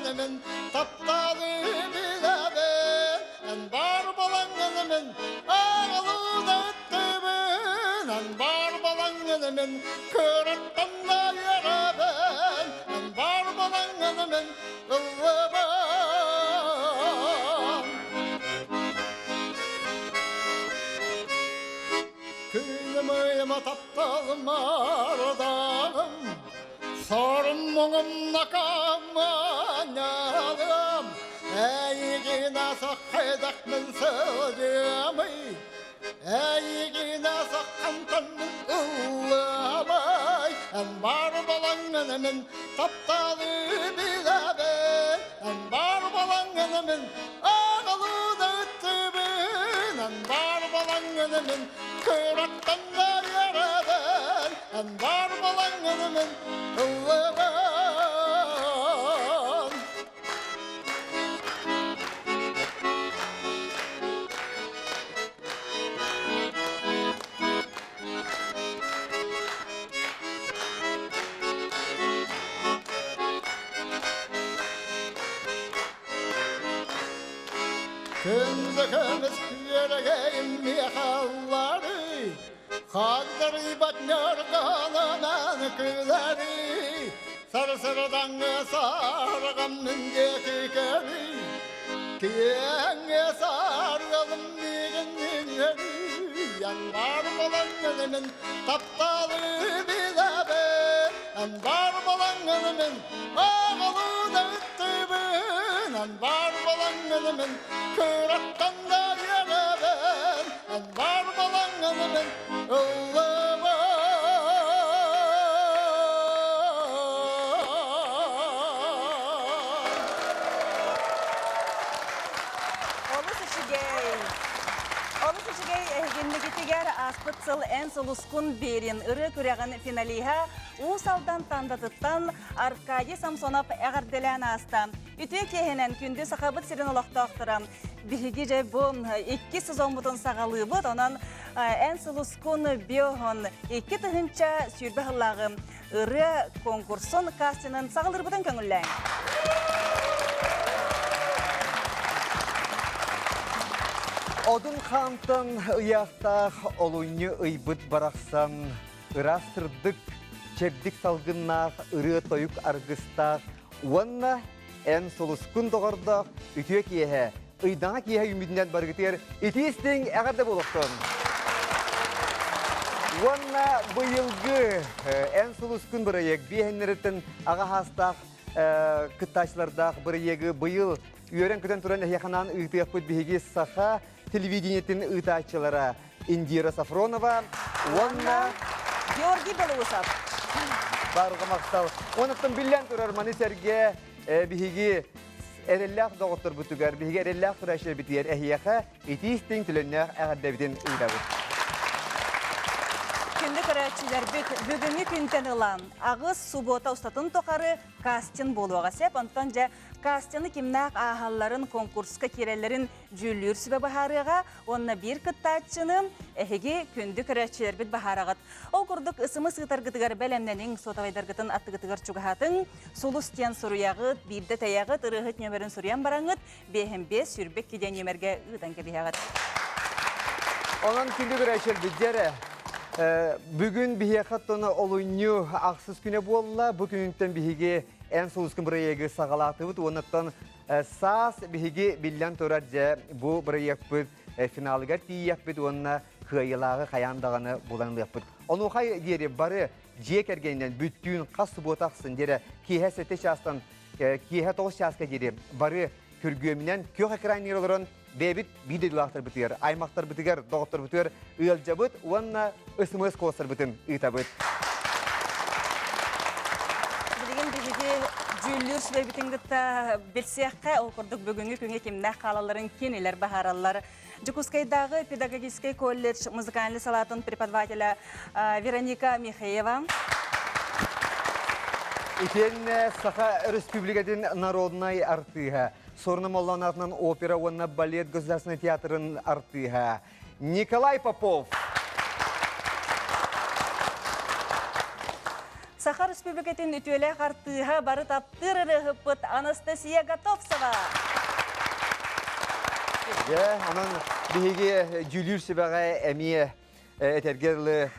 балаҥҥын мин тапталы билэбин Эн бар балаҥҥын мин аҕалыы ыттыбын Эн бар балаҥҥын мин кыраттан да үөрэбин Эн бар балаҥҥын мин ыллыбын Күнүм тапталым ардаҕым Сорум муҥум накамманньалым Эйигин асаххайдахмын сылдьыамый Эйигин асаххантан мин ыллыамай Эн бар балаҥҥын мин тапталы билэбин Эн бар балаҥҥын мин аҕалы да ыттыбын Эн бар балаҥҥын мин кыраттан да үөрэбин Эн бар балаҥҥын мин ыллыбын. Күндү көмүс күөрэгэйим миэхэ ылларый, Хагдарыйбат ньаргаланан күлэрий, Сарсырдаҥҥы сааргам мин диэки кэлий, Киэҥҥэ сааргалым миигин иҥэрий, Анбар балаҥҥын мин тапталы билэбин, Анбар балаҥҥын мин аҕалы да ыттыбын, Анбар балаҥҥын мин кыраттан да үөрэбин, Анбар балаҥҥын мин ыллыбын. Олус үчүгэй. Олус үчүгэй эһигиннигитигэр ааспыт сыл эн сулускун биэрин ырыа күрэҕин финалиһа Уус Алдан Тандатыттан Аркадий Самсонов эҕэрдэлээн ааста. Үтүө киэһэнэн күндү Сахабыт сирин олохтоохторо биһиги дьэ бу икки сезоммутун саҕалыыбыт. Онон эн сулускун биоһон 2020 сыллааҕы ырыа конкурсун кастинын саҕалыырбытын көҥүллээҥ. Одун хаантан ыйаахтаах олунньу ыйбыт барахсан ыраас сырдык, чэбдик салгыннаах ырыа-тойук аргыстаах уонна эн сулускун доҕордоох үтүө киэһэ, ыйдаҥа киэһэ үүммүтүнэн барыгытыгар итии-истиҥ эҕэрдэ буолуохтун! Уонна быйылгы Эн сулускун бырайыак биэһиннэриттэн аҕа хаастаах кыттааччылардаах бырайыагы быйыл үөрэн-көтөн туран эһиэхэ ыытыахпыт биһиги саха телевидениетин ыытааччылара Индира Сафронова уонна Георгий Белоусов. Барҕа махтал. Онуттан биллэн турар маны сэргэ биһиги эрэллээх доҕотторбутугар, биһиги эрэллээх турааччыларбытыгар эһиэхэ итии-истиҥ төлөннөөх эҕэрдэбитин ыытабыт. Күндү көрөөччүлэрбит, бүгүҥҥү күнтэн ылан аҕыс субуота устатын тухары кастинг буолуоҕа сөп. Онтон дьэ кастины кимнээх ааһалларын, конкурска киирэллэрин дьүүллүүр сүбэ быһаарыаҕа уонна биир кыттааччыны эһиги күндү көрөөччүлэрбит быһаараҕыт. Ол курдук ысымыс ыытаргытыгар бэлэмнэниҥ, суотабайдаргытын аттыгытыгар чугаһатыҥ, сулус диэн суруйаҕыт, биирдэ тэйэҕит, ырыаһыт нүөмэрин суруйан бараҥҥыт, биэһин биэс сүүрбэкки диэн нүөмэргэ ыытан кэбиһэҕит. Онон күндү көрөөччүлэрбит дьэрэ, бүгүн биһиэхэ тоно олунньу ахсыс күнэ буолла. Бу күнүнтэн биһиги эн сулускун бырайыагы саҕалаатыбыт уоннаттан Саас биһиги биллэн турар дьэ бу бырайыакпыт финалыгар тиийиэхпит уонна кыайыылааҕы хайаан даҕаны булан ылыахпыт. Онуоха диэри бары дьиэ кэргэнинэн бүттүүн хас субуота ахсын диэри киэһэ 7 чаастан киэһэ 9 чааска диэри бары күргүөмүнэн күөх экран олорон бэйэбит биир дойдулаахтарбытыгар, аймахтарбытыгар, доҕотторбутугар ыалдьабыт уонна СМС куоластарбытын ыытабыт. Билигин биһиги дьүүллүүр сүбэбитин кытта билсиэххэ, ол курдук бүгүҥҥү күҥҥэ кимнээх хаалалларын кинилэр баһаараллар. Дьокуускайдааҕы педагогическай колледж музыкальнай салаатын преподавателя Вероника Михеева. Итиэннэ Саха Өрөспүүбүлүкэтин народнай артыыһа, Суорна Моллоон аатынан опера уонна балет государственнай театрын артыыһа Николай Попов. Саха Республикатын үтүөлээх артыыһа бары таптыыр ырыаһыппыт Анастасия Готовцева. Дьэ, онон биһиги дьүүлүүр сүбэҕэ эмиэ этэргэ дылы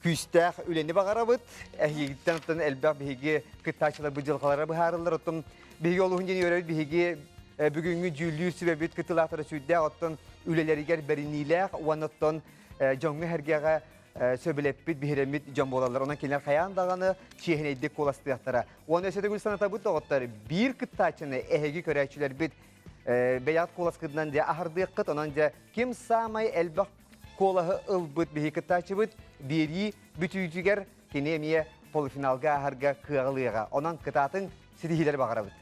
күүстээх үлэни баҕарабыт. Эһигиттэн оттон элбэх биһиги кыттааччыларбыт дьылҕалара быһаарыллар. Оттон биһиги олуһун диэн үөрэбит биһиги бүгүҥҥү дьүүллүүр сүбэбит кыттыылаахтара сүрдээх оттон үлэлэригэр бэриниилээх уонна оттон дьоҥҥо-сэргэҕэ сөбүлэппит, биһирэммит дьон буолаллар. Онон кинилэр хайаан даҕаны чиэһинэйдик куоластыахтара. Уонна өссө төгүл санатабыт доҕоттор, биир кыттааччыны эһиги көрөөччүлэрбит бэйэҕит куоласкытынан дьэ аһардыаххыт. Онон дьэ ким саамай элбэх куолаһы ылбыт биһи кыттааччыбыт биэрии бүтүүтүгэр кини эмиэ полуфиналга ааһарга кыаҕылыаҕа. Онон кытаатыҥ, ситиһиилэри баҕарабыт.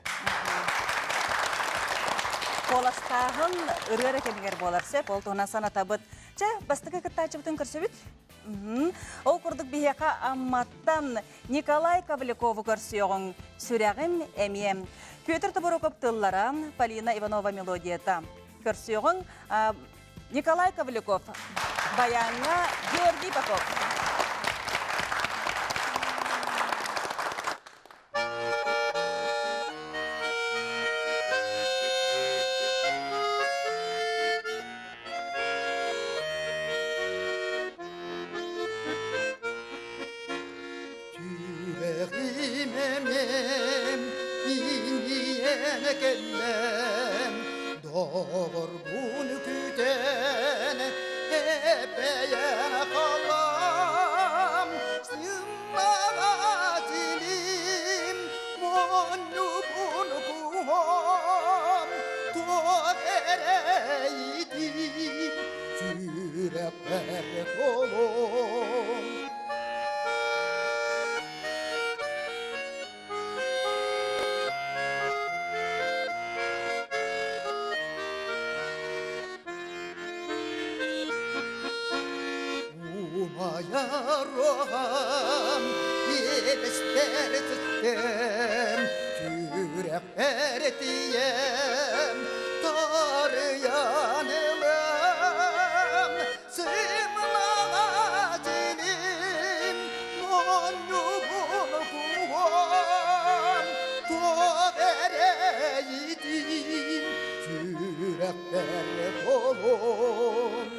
Куоластааһын ырыа эрэ кэмигэр буолар сөп. Ол туһунан санатабыт. Чэ, бастакы кыттааччыбытын көрсөбүт. Ол курдук биһиэхэ Амматтан Николай Ковлякову көрсүөҕүҥ. Сүрэҕим эмиэ. Петр Тобуруков тыллара, Полина Иванова мелодията. Көрсүөҕүҥ Николай Ковляков, баяҥҥа Георгий Попов. Сүрэҕим эмиэм иҥиэн кэллэм, доҕорбун күүтэн эпэйэн халам, сымнаҕас илиим монньубун куһом, туох эрэйдиим сүрэхпэр толом. Умайар оҕам, иэдэстэр сыттым, сүрэхпэр тиийэн, таарыйан ылам, Сымнаҕас илим моонньубун куһуом, туох эрэйдиим сүрэхпэр толуом.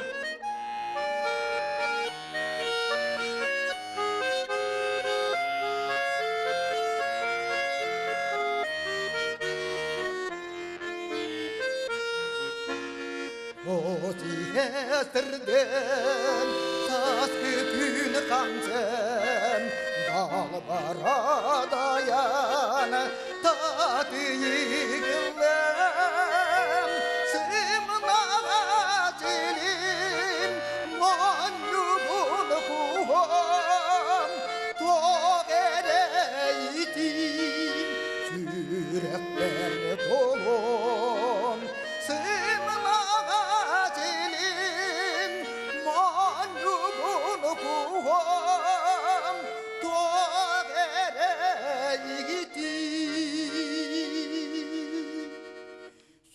Тиэстирдэн сааскы күн хамсен далбара даян татыйыгыллым сымнаҕас илим монньубун куһом туох эрэйдиим сүрэхпэр толон Сымнаҕас илин моонньубун куһом туох эрэйгитий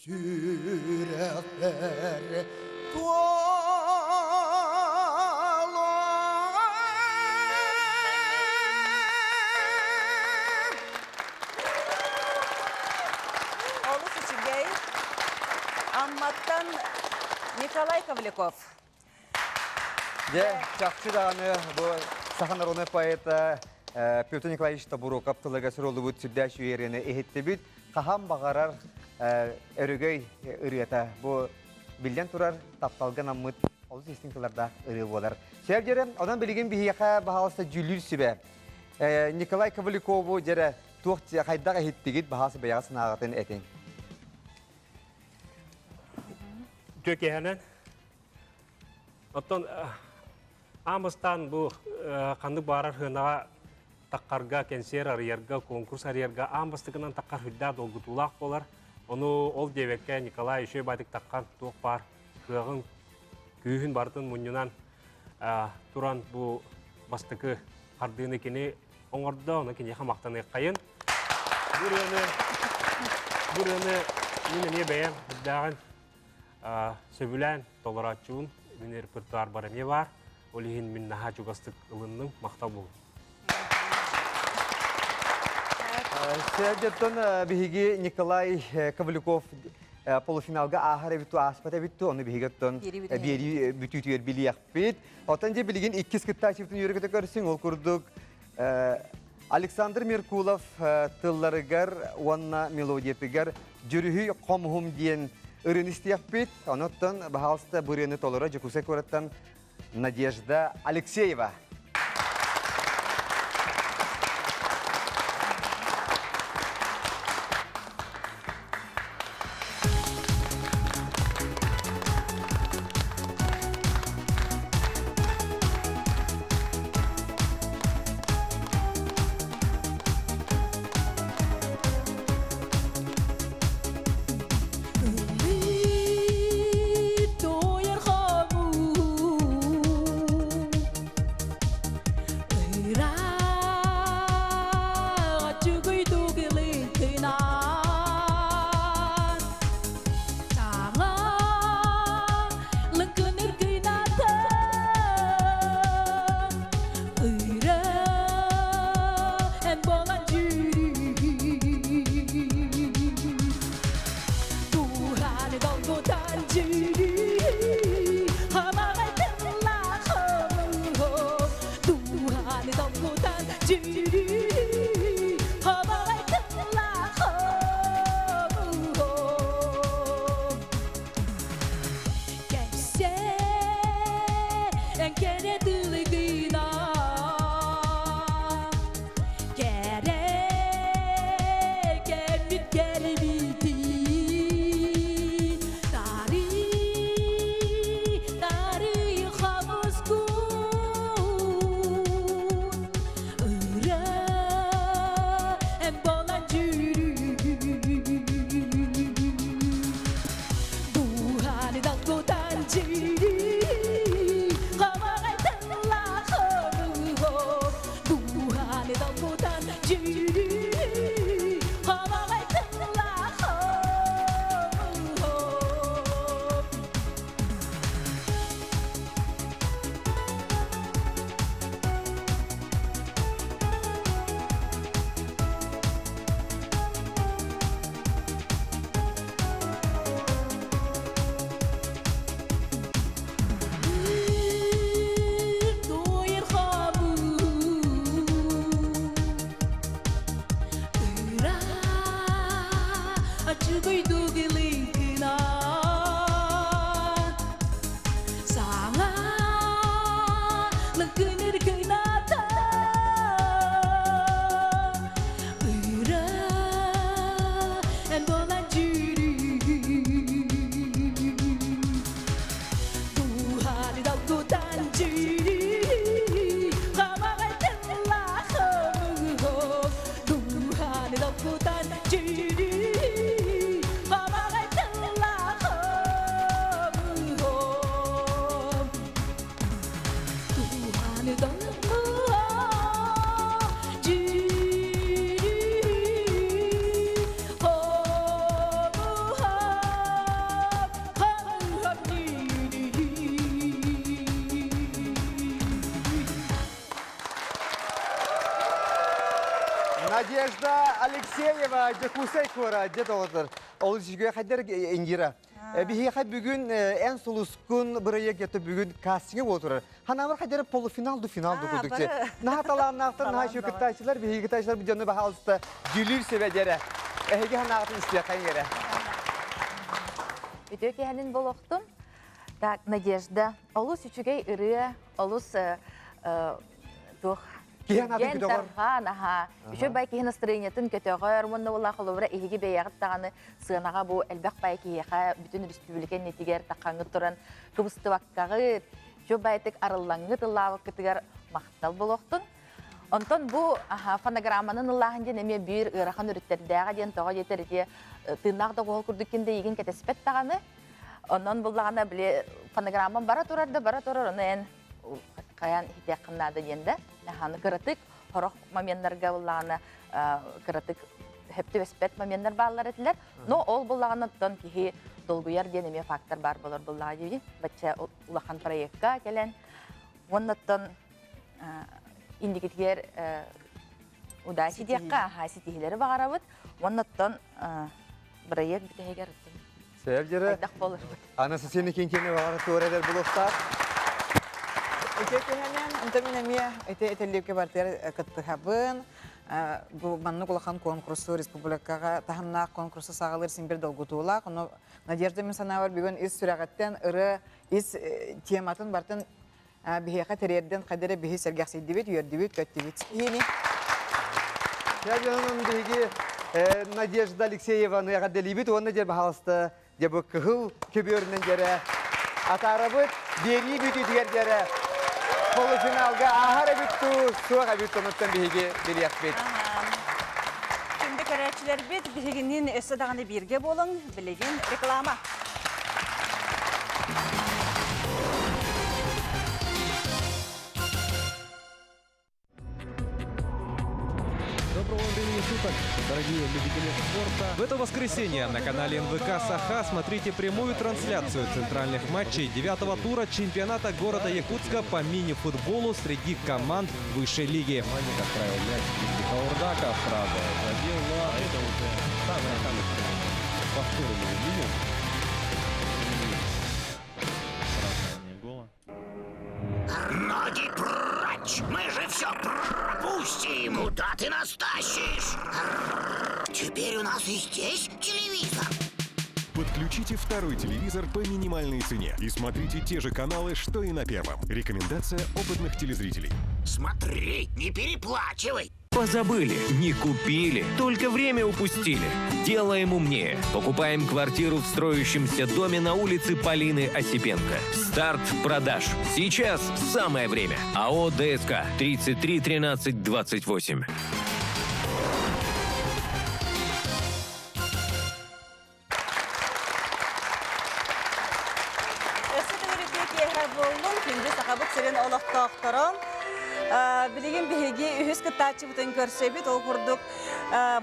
сүрэхпэр Олус үчүгэй. Амматтан Николай Ковляков. Дьэ, чахчы даҕаны бу саха народнай поэта Петр Николаевич Тобуруков тылыгар суруллубут сүрдээх үөрүүнү иһиттибит. Хаһан баҕарар өрөгөй ырыата бу биллэн турар тапталга наммыт олус истиҥ тыллардаах ырыа буолар. Сөп дьэрэ, онон билигин биһиэхэ баһаалыста дьүүллүүр сүбэ. Николай Ковлякову дьэрэ Туох хайдах иһиттигит баһаас бэйэҕэ санааҕытын этиҥ. Түөкэһэнэн. Оттон аамыстаан бу ханнык баарар хыанаҕа таххарга, кэнсиэр арыйарга, конкурс арыйарга аан бастакынан таххар үрдээх долгутуулаах буолар. Ону ол диэбэккэ Николай үчүгэй баайдык таххан туох баар кыаҕын, күүһүн барытын мунньунан туран бу бастакы хардыыны кини оҥордо, ону киниэхэ махтаныаххайын. Бу ырыаны, бу ырыаны мин эмиэ бэйэм үрдээҕин сөбүлээн толорооччубун. Мин репертуарбар эмиэ баар. Ол иһин мин наһаа чугастык ылынным, махтал буолун. Сээдьэттэн биһиги Николай Ковалюков полуфиналга ааһар эбит ааспат эбит ону биһиги оттон биэрии бүтүүтүгэр билиэхпит. Оттон дьэ билигин иккис кыттааччыбытын үөрэ-көтө көрсүҥ. Ол курдук Александр Меркулов тылларыгар уонна мелодиятыгар Дьүрүһүй хомуһум диэн ырыаны истиэхпит. Онуттан баһаалыста бу ырыаны толоро Дьокуускай куораттан Надежда Алексеева. Тояр хомуу Ыраах аччыгый тугилыытынан Саҥа лыҥкыныр кыйната Ыра эн буолан дьүрүһүй Дууһаны долгутан дьүрүһүй Хамаҕай тыллаах хомуһум Дууһаны долгутан дьүрүһүй Хамаҕай тыллаах хомуһум Кэпсээ эн кэрэ тылыгынан Кэрэ кэммит кэлбитин Тарый, тарый хомускун Ыра эн буолан дьүрүһүй Дууһаны долгутан дьүрүһүй Хомоҕой тыллаах хомуһум Дууһаны долгутан дьүрүһүй Хомоҕой тыллаах хомуһум Туйр хомуу Ыра аччыгый дугилыҥкына Саҥа лыҥкыныр кыната Ыра эн буолан дьүрүһүй Дууһаны долгутан дьүрүһүй Хамаҕай тыллаах хомуһум Дууһаны долгутан дьүрүһүй Хамаҕай тыллаах хомуһум Дууһаны долгутан дьүрүһүй Хомуһум хомуһум дьүрүһүй Надежда Алексеева Дьокуускай куорат дьэ доҕоттор. Ол үчүгэй хайдар Индира. Биһиэхэ бүгүн эн сулускун бырайыак ето бүгүн кастинга буола турар. Ханаабар хайдара полуфинал ду финал ду курдук же. Наһаа талааннаахтар, наһаа үчүгэй кыттааччылар, биһиги кыттааччылар бу дьону баһаалыста дьүүлүүр сүбэ дьэрэ. Эһиги ханаағытын истиэххэ эрэ. Үтүө киһинин болохтун. Так, Надежда, олус үчүгэй ырыа, олус туох Киһи анаатын көтөҕөр. Тарҕаан, аха. Үчүгэй бай киһи настроениетын көтөҕөр, уонна улаах холобура эһиги бэйэҕит даҕаны сыанаҕа бу элбэх бай киһиэхэ бүтүн республика иннитигэр таххаҥҥыт туран кыбыстыбаккаҕыт, үчүгэй байтык арыллаҥҥыт ыллаабыккытыгар махтал буолуохтун. Онтон бу фонограмманан ыллааһын диэн эмиэ биир ыарахан өрүттэрдээҕэ диэн тоҕо диэтэр ити тыыннаах доҕуһуол курдук ким да эйигин кэтэспэт даҕаны. Онон буллаҕына били фонограммам бара турар да бара турар ону эн хайаан иһитиэххин наада диэн да аһаны кыратык сорох моменнарга буллаҕына кыратык хөп түбэспэт моменнар бааллар этилэр. Но ол буллаҕына оттон киһи долгуйар диэн эмиэ фактор баар болор буллаҕа дии. Бачча улахан проекка кэлэн уоннаттан инникитигэр. Удачи диэххэ, аха, ситиһилэри баҕарабыт. Уонна оттон бырайыак бүтэһигэр оттон Сөп дьэрэ. хайдах буоларбыт. Анастасия Никитина баҕара туора эдэр булуохтаах. Ити түһэнэн, онто мин эмиэ ити этэллиэпкэ бартыгар кыттыһабын. Бу маннык улахан конкурсу республикаҕа таһымнаах конкурсу саҕалыыр син бир долгутуулаах. Ону Надежда мин санаабар бүгүн ис сүрэҕиттэн ырыа ис тематын бартын биһиэхэ тириэрдэн хайда эрэ биһи сэргэхсийдибит, үөрдүбүт, көттүбүт. Иһини. Дьонун биһиги Надежда Алексееваны эҕэрдэлиибит уонна дьэ баһаалыста дьэ бу кыһыл көбүөрүнэн дьэрэ атаарабыт биэрии бүтүүтүгэр дьэрэ полуфиналга ааһар эбит дуу, суох эбит онуттан биһиги билиэхпит. Күндү көрөөччүлэрбит, биһигинин өссө даҕаны бииргэ буолуҥ, билигин реклама. Доброго времени суток, дорогие любители спорта. В это воскресенье на канале НВК «Саха» смотрите прямую трансляцию центральных матчей девятого тура чемпионата города Якутска по мини-футболу среди команд высшей лиги. Отправил мяч Хаурдака, правда, забил, но это уже самое повторы мы увидим. Гола. Ноги прочь! Мы же все пропустим! Куда ты нас тащишь? Теперь у нас и здесь телевизор. Подключите второй телевизор по минимальной цене и смотрите те же каналы, что и на первом. Рекомендация опытных телезрителей. Смотри, не переплачивай. Позабыли, не купили, только время упустили. Делаем умнее. Покупаем квартиру в строящемся доме на улице Полины Осипенко. Старт продаж. Сейчас самое время. АО ДСК 33 13 28. Өссө төгүрүккэ киэһэ буоллун, күндү Сахабыт сирин олохтоохторо. Билигин биһиги үһүс кыттааччыбытын көрсөбүт. Ол курдук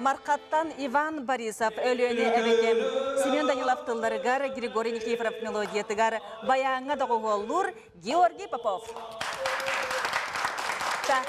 Мархаттан Иван Борисов Өлүөнэ эбэтэ Семен Данилов тылларыгар, Григорий Никифоров мелодиятыгар баяҥҥа доҕуһуоллуур Георгий Попов. Так.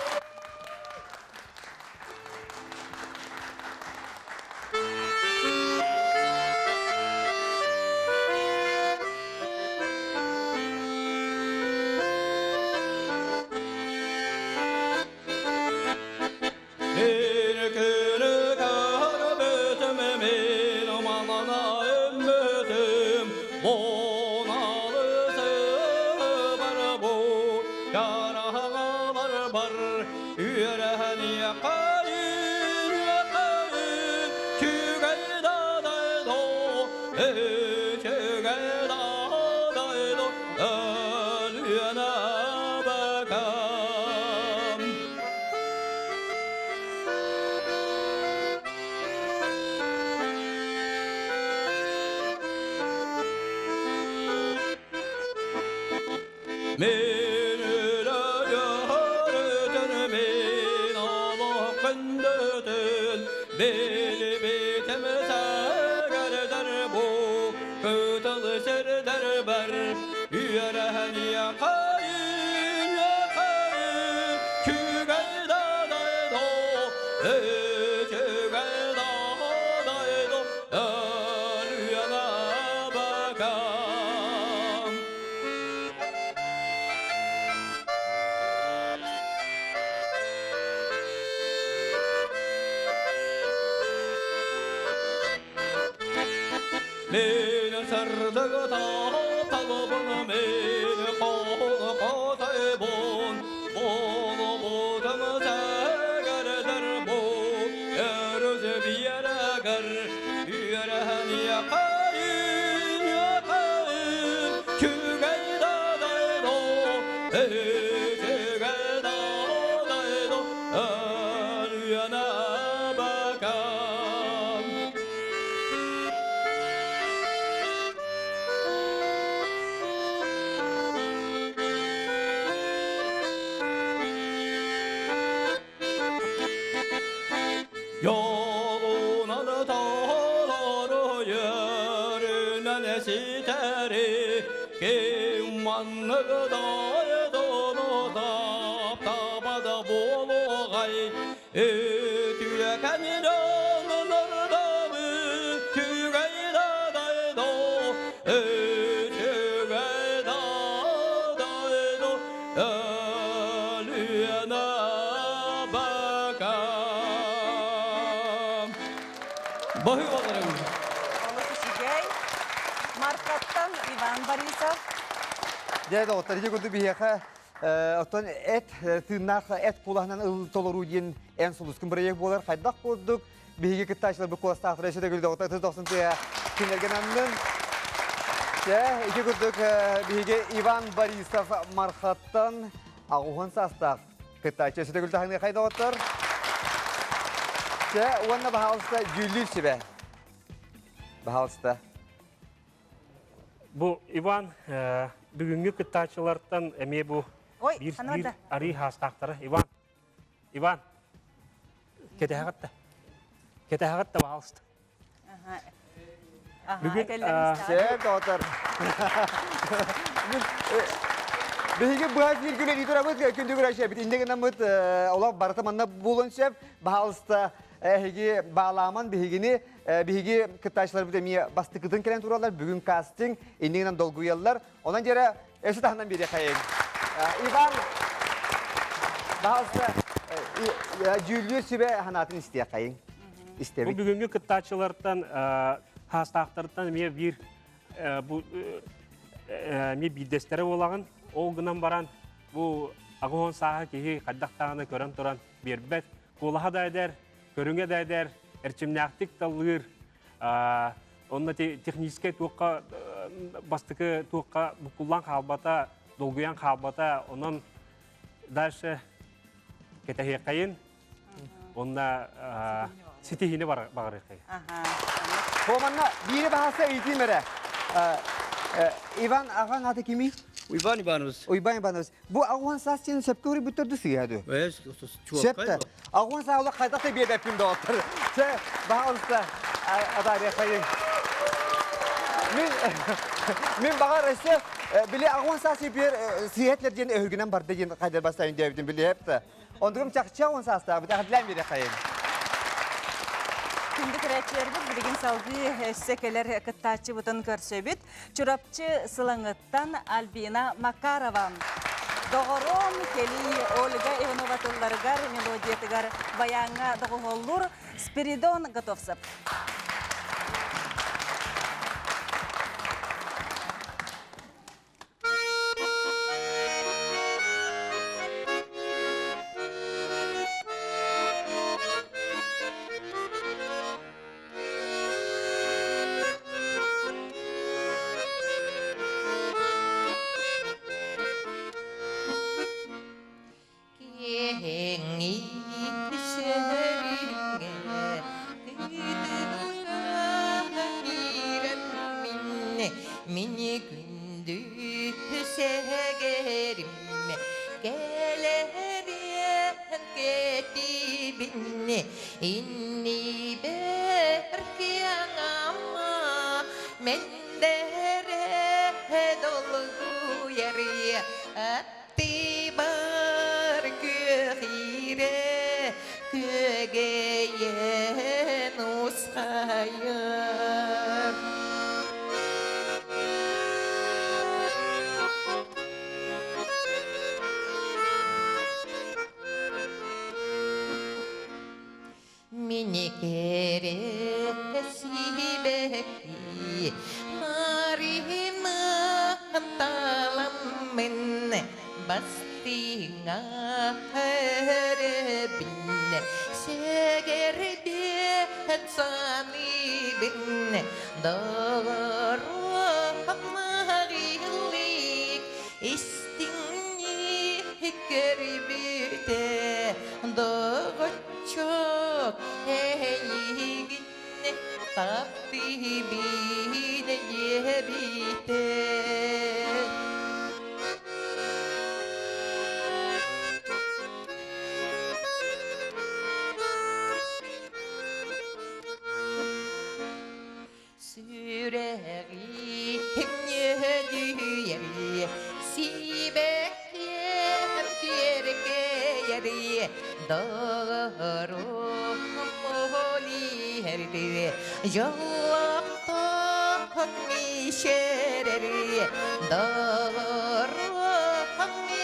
Баһыы баларым. Олус үчүгэй. Маркаттан Иван Борисов. Дьэ, доҕоттор, ити курдук биһиэхэ оттон эт тыыннаах эт кулаһынан ыл толоруу диэн эн сулускун бырайыак буолар. Хайдах курдук биһиги кыттааччыларбыт куоластаахтара өссө төгүл доҕоттор ытыс дохсун тыа кинилэргэ ананнын. Дьэ, ити курдук биһиги Иван Борисов Мархаттан аҕуһун саастаах кыттааччы өссө төгүл таһыныахай доҕоттор. Дьэ, уонна баһаалыста дьүүллүүр сүбэ. Баһаалыста. Бу Иван бүгүҥҥү кыттааччылартан эмиэ бу биир, биир арыы хаастаахтара. Иван, Иван, кэтэһэҕит да. Кэтэһэҕит да, баһаалыста. Бүгүн Сөп, доҕоттор. Биһиги быһа биир күн үлэлии турабыт, күндү көрөөччүлэрбит. Инньэ гынаммыт олох барыта манна буолуон сөп. Баһаалыста, эһиги баалааман биһигини, биһиги кыттааччыларбыт эмиэ бастакытын кэлэн тураллар. Бүгүн кастинг, инньэ гынан долгуйаллар. Онон дьэрэ өссө таһынан биэриэхэйиҥ. Иван, баһаалыста, дьүүллүүр сүбэ санаатын истиэхэйиҥ. Истэбит. Бу бүгүҥҥү кыттааччылартан хаастаахтартан эмиэ биир бу эмиэ биирдэстэрэ буолаҕын. Ол гынан баран бу аҕыһон сааһы киһи хайдах даҕаны көрөн туран биэрбэт. Куолаһа да эдэр, көрүҥэ да эдэр, эрчимнээхтик таллыыр. Онно техническэй туохха бастакы туохха буккуллан хаалбата, долгуйан хаалбата. Онон дальше кэтэһиэххэйин. Онна ситиһиини баҕарыаххайын. Бу манна биири баһааса ыйытыым эрэ. Иван аҕаҥ аты кимий? Уйбан Иванович. Уйбан Иванович. Бу аҕуан саас сен сөпкө уруйбуттар сыыһа ду? Сөп да. Аҕуан саа олох хайдах да биэбэппин доҕоттор. Чэ, баһаалыста атаарыаххайын. Мин мин баҕар өссө били аҕуан саас сипиэр сыыһа диэн өһүргүнэн барда диэн хайдар бастайын диэбитин билиэп да. Онтугум чахчы он саастаабыт эҕэрдэлээн биэриэххэйин. Күндү көрөөччүлэрбит билигин салгыы өссө кэлэр кыттааччыбытын көрсөбүт. Чурапчы Сылаҥыттан Альбина Макарова. Доҕорум кэлии Ольга Иванова тылларыгар, мелодиятыгар баяҥҥа доҕуһуоллуур Спиридон Готовцев. Киэҥи сөрүҥҥэ кытылга киирэммин, мини күндү сэгэрим, кэлэриэн кэтибин, иннибэр киэҥ мэндэрэ долгуйар Аттыбар күөх иирэ күөгэйэн усхайар. Мини кэрэ сибэкки Марина таламмын бастыҥа өрөбүн сэгэрбиэт саныыбын доҕоруом аҕыйлык истиҥник көрбүтэ Доҕоччуок эйигин таптыыбын диэбитэ. Сүрэҕим үөдүйэр, сибэккиэм киэркэйэр, доҕорум иһэр, дьоллоохтук мичээрэр, доҕорум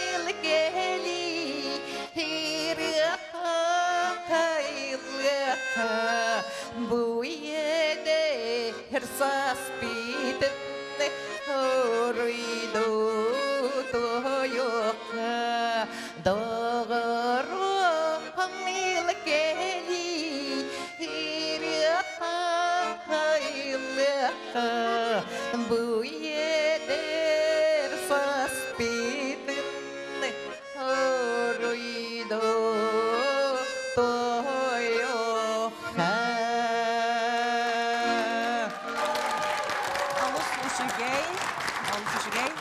илгэлии, ырыаха, ыллыаха, бу саспитын Уруйду туйуха Доҕоруом илкэли Ириха Бу едер саспитын Уруйду туйуха Олус үчүгэй, олус үчүгэй.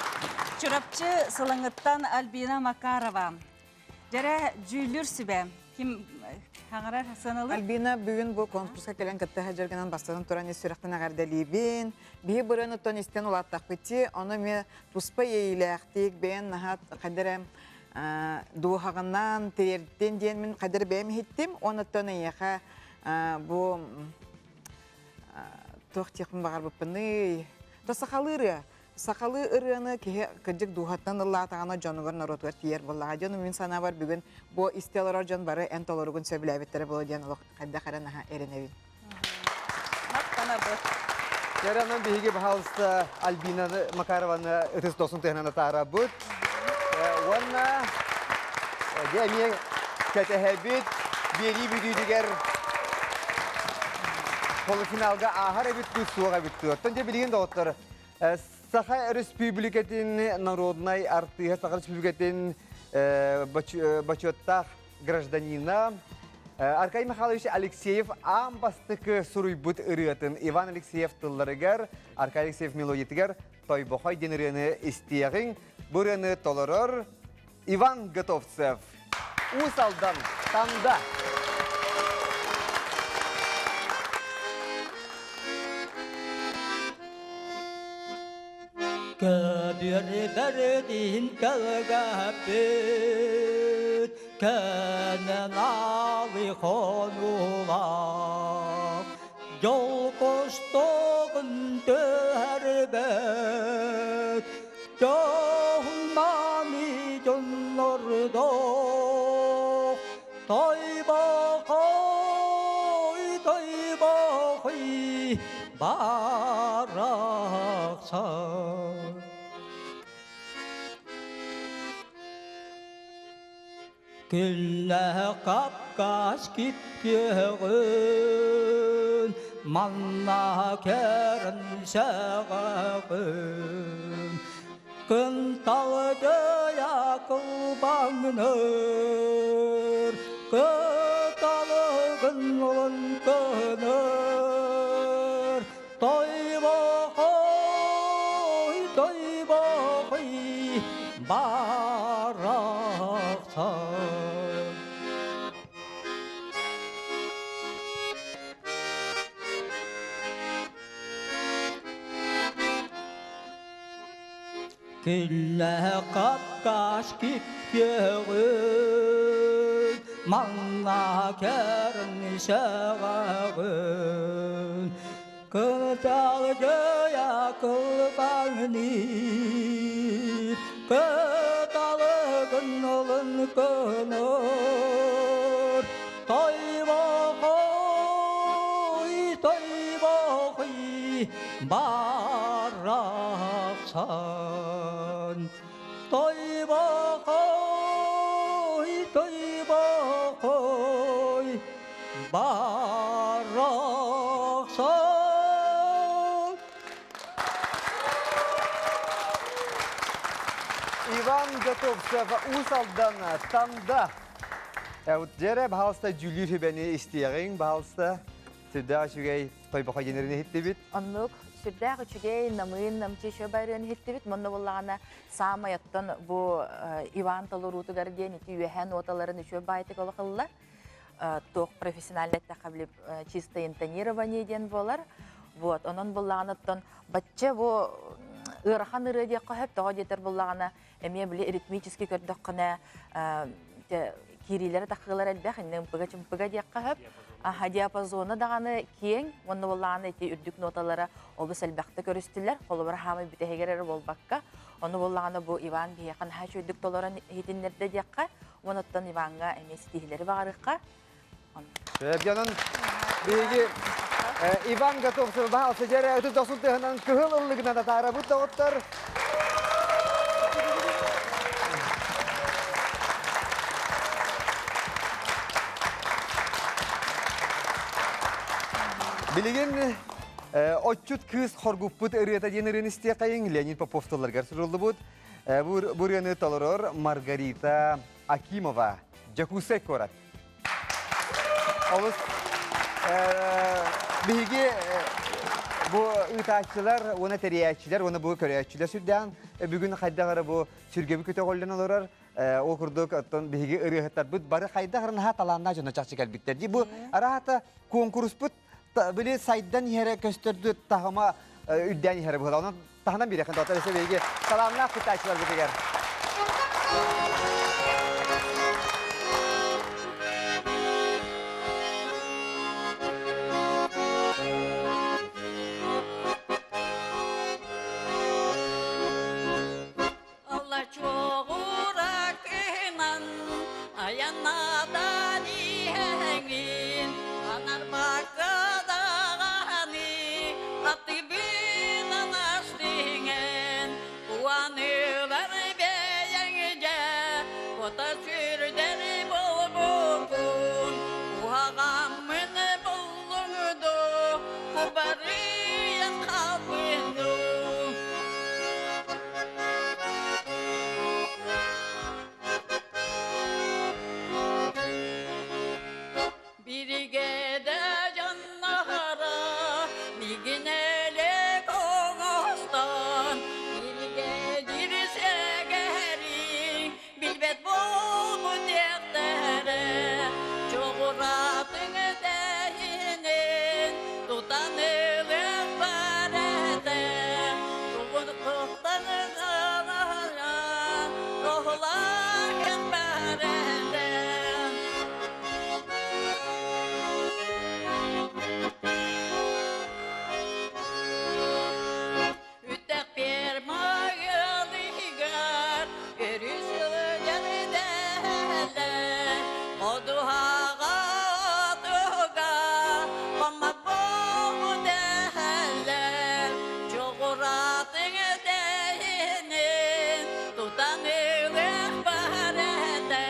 Чурапчы Сылаҥыттан Альбина Макарова. Дьэрэ дьүүллүүр сүбэ. Ким хаҥарар сыаналыыр? Альбина бүгүн бу конкурска кэлэн кытта сылдьаргынан бастатан туран ис сүрэхтэн эҕэрдэлиибин. Биһи бырыан оттон истэн улааттахпыт ону эмиэ туспа иэйиилээхтик бэйэн наһаа хайда эрэ дууһаҕынан тириэртин диэн мин хайда эрэ бэйэм иһиттим. Онуттан эйиэхэ бу туох диэхпин баҕарбыппыный? То сахалыы ырыа. Сахалыы ырыаны киһи кырдьык дууһаттан ыллаатаҕына дьонугар норуотугар тиийэр буоллаҕа. Дьону мин санаабар бүгүн бу истэ олорор дьон бары эн толоругун сөбүлээбиттэрэ буолуо диэн олох хайдах эрэ наһаа эрэнэбин. Махтанабыт. Яранан биһиги баһаалыста Альбина Макарованы ытыс досун тыһынан атаарабыт. Уонна дьэ эмиэ кэтэһэбит биэрии бүтүүтүгэр полуфиналга ааһар эбит дуу суох эбит дуу. Оттон дьэ билигин доҕоттор Саха Республикатын народнай артыыһа Саха Республикатын бочуоттаах гражданина Аркадий Михайлович Алексеев аан бастакы суруйбут ырыатын Иван Алексеев тылларыгар, Аркадий Алексеев мелодиятыгар Тойбохой диэн ырыаны истиэҕиҥ. Бу ырыаны толорор Иван Готовцев. Уус Алдан, Танда. Көбүөр бэрдин кэлгэппит, кэнэн алы хонуулаах, дьол кустугун түһэрбэт, дьоһун-мааны дьоннордоох, Тойбохой, тойбохой, барахсан. Күннэ капкас кипкиэҕин, манна кэрэн сэҕэҕин. Кынталдьыйа кылбаҥныр, кыталыгын лыҥкыныр. Тойбохой, тойбохой, барахсан. Күллэ капкас киппиэҕин, манна кэрин сэҕэҕин. Кыталдьыйа кылбаҥныы, кыталыгын лыҥкыныр. Тойбохой, тойбохой, барахсан. Тойбохой, тойбохой, барахсан. Иван Готовцев Уус Алдан Танда. Дьэрэ, баһаалыста дьүүллүүр сүбэни истиэҕиҥ, баһаалыста. Сүрдээх үчүгэй тойбохой диэн иһиттибит. Оннук сүрдээх үчүгэй, намыын, намчы еще барыан иһиттибит. Манна буоллаҕына саамай оттон бу Иван толоруутугар диэн ити үөһээ ноталарын үчүгэй баайтык олох ылла. Туох профессионально эттэххэ били чисто интонирование диэн буолар. Вот, онон буллаҕына оттон бачча бу ыарахан ырыа диэххэ сөп, тоҕо диэтэр буллаҕына эмиэ били ритмически көрдөххүнэ киириилэрэ тахыылар элбэх, иннэ ымпыга-чымпыга диэххэ сөп. Аха, диапазона даҕаны киэҥ, уонна буоллаҕына ити үрдүк ноталара олус элбэхтэ көрүстүлэр. Холобура, хаамай бүтэһигэр эрэ буолбакка, ону буоллаҕына бу Иван биһиэхэ наһаа үчүгэйдик толорон иһитиннэрдэ диэххэ, уонна оттон Иваҥҥа эмиэ ситиһиилэри баҕарыахха. Дьонун биһиги. Иван Готовцев баһаалса дьэрэ ытыс дохсун тыаһынан кыһыл ыллыгынан атаарабыт доҕоттор. Билигин Отчут кыыс хоргуппут ырыата диэн ырыаны истиэхэйиҥ Леонид Попов тылларыгар суруллубут. Бу ырыаны толорор Маргарита Акимова, Дьокуускай куорат. Олус биһиги бу ыытааччылар уонна тэрийээччилэр уонна бу көрөөччүлэр сүрдээн бүгүн хайдах эрэ бу сүргэбит көтөҕүллэн олорор. Ол курдук оттон биһиги ырыаһыттарбыт бары хайдах эрэ наһаа талааннаах дьоно чахчы кэлбиттэр дии. Бу араата куонкуруспут били сайдан иһэрэ көстөрдү таһыма үрдээн иһэрэ быһыла. Онон таһынан биэрэхин доҕоттор өссө биһиги талааннаах кыттааччыларбытыгар. Алла чоҕура кыһынан айаннаатан иһэҥин анарбакка даҕаны аттыбынан астыҥын уаныылар бэйэҥ дьэ кута сүрдэр буолбуккун уһаҕаммын буллуҥ дуу кубарыйан хаалбын дуу. Биригээдэ дьонноро мигин элек оҥостон биригэдьир сэгэри билбэт буолбут диэхтэрэ чоҕураатыҥ тэһинин тутан ылыах бар этэ Одуһаҕа туга хоммот буолбут эһэллэр Чоҕураатыҥ тэһинин тутан ылыах бар этэ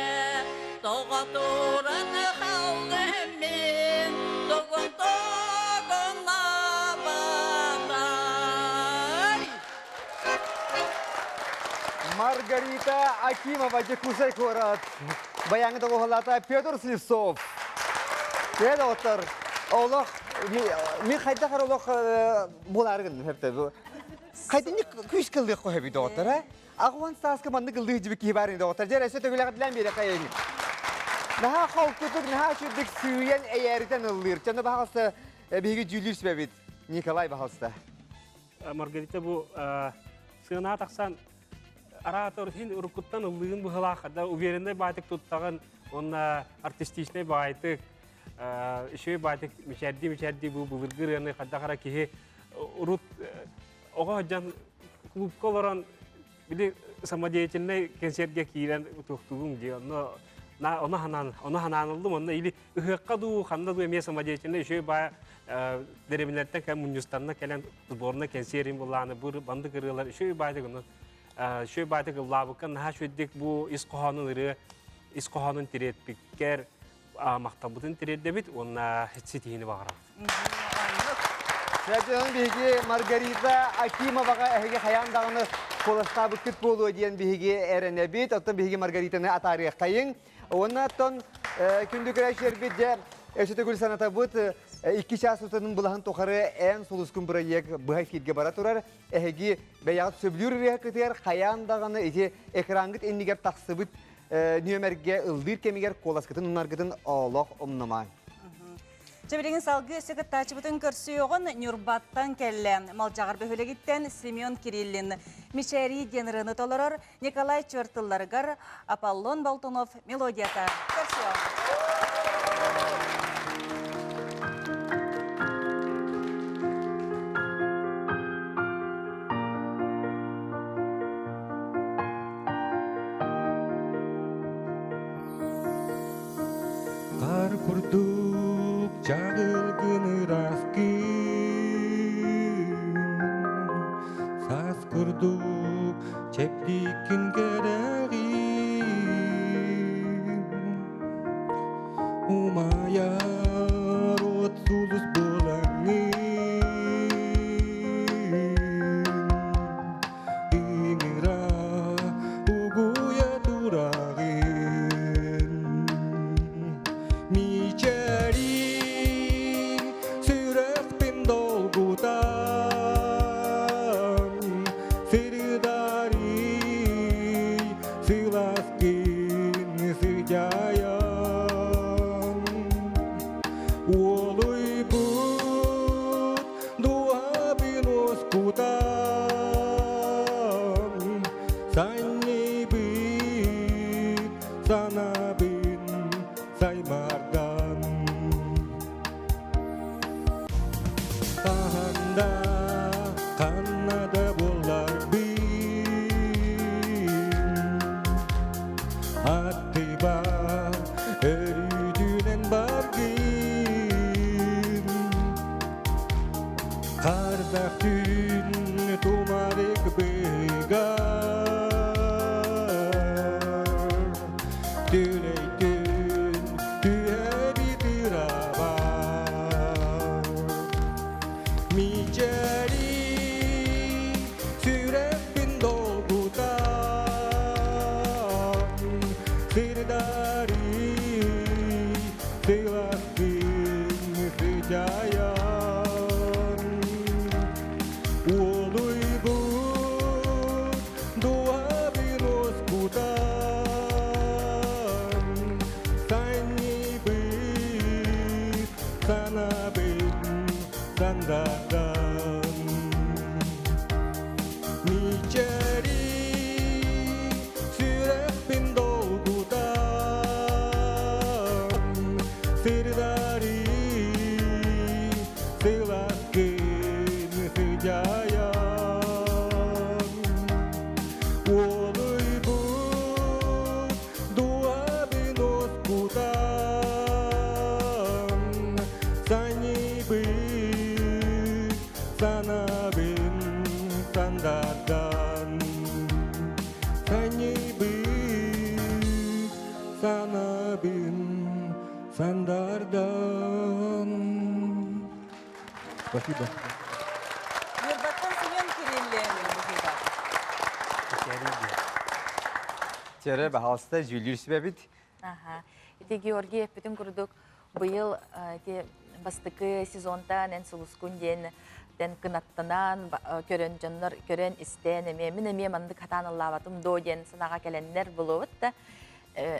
Тоҕо туран халлым мин тугун тугуннабатай Маргарита Акимова, Дьокуускай куорат. Баяҥы доҕуһалаата Петр Слепцов. Кээ доҕоттор, олох мин хайдах эрэ олох буолаары гынным хэпте. Хайдынник күүс кыллыах хоһэби доҕоттор, а? Аҕуан сааска маннык ыллыы дьибик киһи баар доҕоттор. Дьэ, өссө төгүлэҕитилээн биэрэ хайын. Наһаа холкутук, наһаа үчүгдүк сыыйан эйээритэн ыллыыр. Чаны баһалса биһиги дьүүллүүр сүбэбит. Николай баһалса. Маргарита бу сыанаҕа тахсан араатор иһин уруккуттан ыллыгын быһылаах да уверенный баайтык туттаҕын уонна артистичный баайтык үчүгэй баайтык мичээрдии мичээрдии бу былыргы ырыаны хайдах эрэ киһи урут оҕо сылдьан клубка олорон били самодеятельнай концертгэ киирэн туохтугуҥ дии онно ону ханаан ону ханаан ыллым онно или ыһыахха дуу ханна дуу эмиэ самодеятельнай үчүгэй баай дэриэбинэлэртэн кэлэн мунньустанна кэлэн сборная кэнсиэрин былааны бу бандык ырыалар үчүгэй баайдык онон үчүгэй баайдык ыллаабыкка наһаа үчүгэйдик бу ис хоһоонун ырыа ис хоһоонун тириэрпиккэр махталбытын тириэрдэбит уонна ситиһиини баҕарабыт. Сәдьэн биһиги Маргарита Акимоваҕа эһиги хайаан даҕаны куоластаабыккыт буолуо диэн биһиги эрэнэбит. Оттон биһиги Маргаританы атаарыаххайыҥ. Уонна оттон күндү көрөөччүлэрбит дьэ өссө төгүл санатабыт икки чаас устатын былаһын тухары эн сулускун бырайыак быһа эфиргэ бара турар. Эһиги бэйэҕит сөбүлүүр ырыаһыккытыгар хайаан даҕаны ити экраҥҥыт иннигэр тахсыбыт нүөмэргэ ыллыыр кэмигэр куоласкытын умнаргытын олох умнумаҥ. Чэ билигин салгыы өссө кыттааччыбытын көрсүөҕүн Ньурбаттан кэллэ. Малдьаҕар бөһүөлэгиттэн Семен Кириллин Мичээрии диэн ырыаны толорор Николай Чуор тылларыгар Аполлон Болтунов мелодията. Көрсүөҕүн. Хаар курдук чаҕылгын ыраас күн. Сыласкын сыдьаайан Уолуйбут дууһабын уоскутан Санньыйбыт санаабын саймаардан Хаһан да, ханна да буолларбын Аттыбар өрүүтүнэн баргын Хардах түүн тумарык быгар Түлэй түүн түһэри тырабар Мичэри сүрэхпин долгутан Сырдари сыласкын сыдьайан Уолуйбут дууһабын уоскутан Санньыйбыт санаабын сандардан Мичэри сүрэхпин долгутан Сырдари сыласкын сыдьайан Уолуйбут дууһабын уоскутан Санньыйбыт санаабын сандардан Санньыйбыт санаабын сандардан Спасибо. Ньурбаттан Семен Кириллин. Чэрэ, баһаалыста, дьүүллүүр сүбэбит. Аха. Ити Георгий эппитин курдук быйыл ити бастакы сезонтан эн сулускун диэн тэн кынаттанан көрөн дьоннор көрөн истэн эмиэ мин эмиэ маннык хатаан ыллаабатым доо диэн санааҕа кэлэннэр булуобут да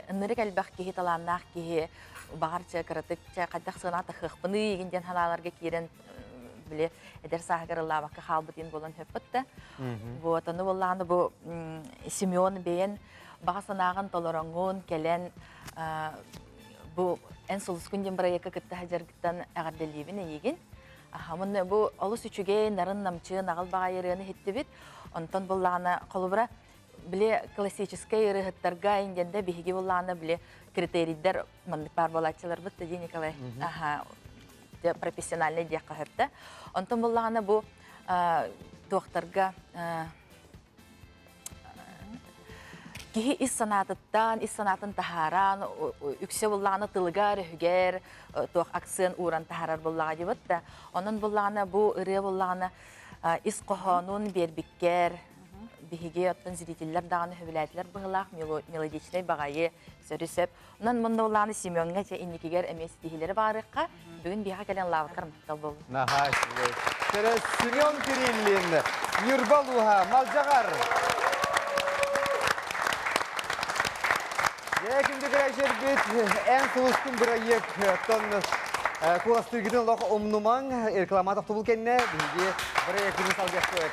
ынырык элбэх киһи талааннаах киһи баҕар чэ кыратык чэ хайдах сыанаҕа тахыахпыный игин диэн санааларга киирэн били эдэр сааһыгар ыллаабакка хаалбыт иин буолан хөппүт да вот ону буоллаҕына бу Семен бэйэн баҕа санааҕын толороҥҥун кэлэн бу эн сулускун диэн бырайыакка кытта сылдьаргыттан эҕэрдэлиибин эйигин Аха, бу олус үчүгэй, нарын намчы, наҕыл баҕайы ырыаны иһиттибит. Онтон буллаҕына, холобура, били классическай ырыаһыттарга индиэнде биһиги буллаҕына били критерийдэр маннык баар буолааччыларбыт да дии Николай. Аха, профессиональный диэххэ сөп да. Онтон буллаҕына бу туохтарга киһи ис санаатыттан, ис санаатын таһааран, үксэ буллаҕына тылыгар, өһүгэр туох акцент ууран таһаарар буллаҕа дибит да. Онон буллаҕына бу ырыа буллаҕына ис хоһоонун биэрбиккэр биһиги оттон зрителлэр даҕаны сөбүлээтилэр быһылаах мелодичнай баҕайы сөрү сөп. Онон мунна буллаҕына Семеҥҥа дьэ инникигэр эмиэ ситиһиилэри баарыахха. Бүгүн биһиэхэ кэлэн лаабыккар махтал буоллун. Наһаа үчүгэй. Көрө Семен Кириллин, Ньурба улууһа, Малдьаҕар. Дьэ, күндү көрөөччүлэрбит, эн сулускун бырайыак оттон куоластыыргытын олох умнумаҥ, реклама тохтобул кэннэ биһиги бырайыакпытын салгыахпыт.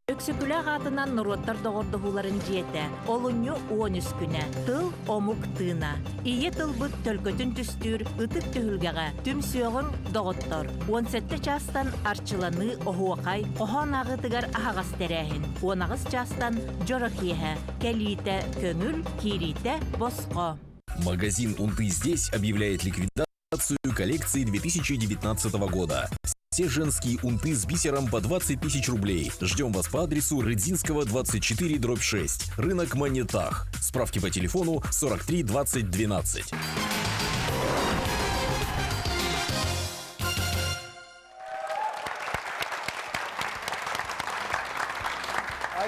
Өксөкүлээх аатынан норуоттар доҕордоһууларын дьиэтэ. Олунньу 13 күнэ. Тыл, омук тыына. Ийэ тылбыт төлкөтүн түстүүр ытык түһүлгэҕэ түмсүөҕүҥ, доҕоттор. 17 чаастан арчыланыы, оһуохай, хоһоон ааҕыытыгар аһаҕас тэрээһин. 18 чаастан дьоро киэһэ. Кэлиитэ көҥүл, киириитэ босхо. Магазин «Унты здесь» объявляет ликвидацию коллекции 2019 года. Все женские унты с бисером по 20 тысяч рублей. Ждем вас по адресу Рыдзинского, 24, дробь 6. Рынок Монетах. Справки по телефону 43 20 12.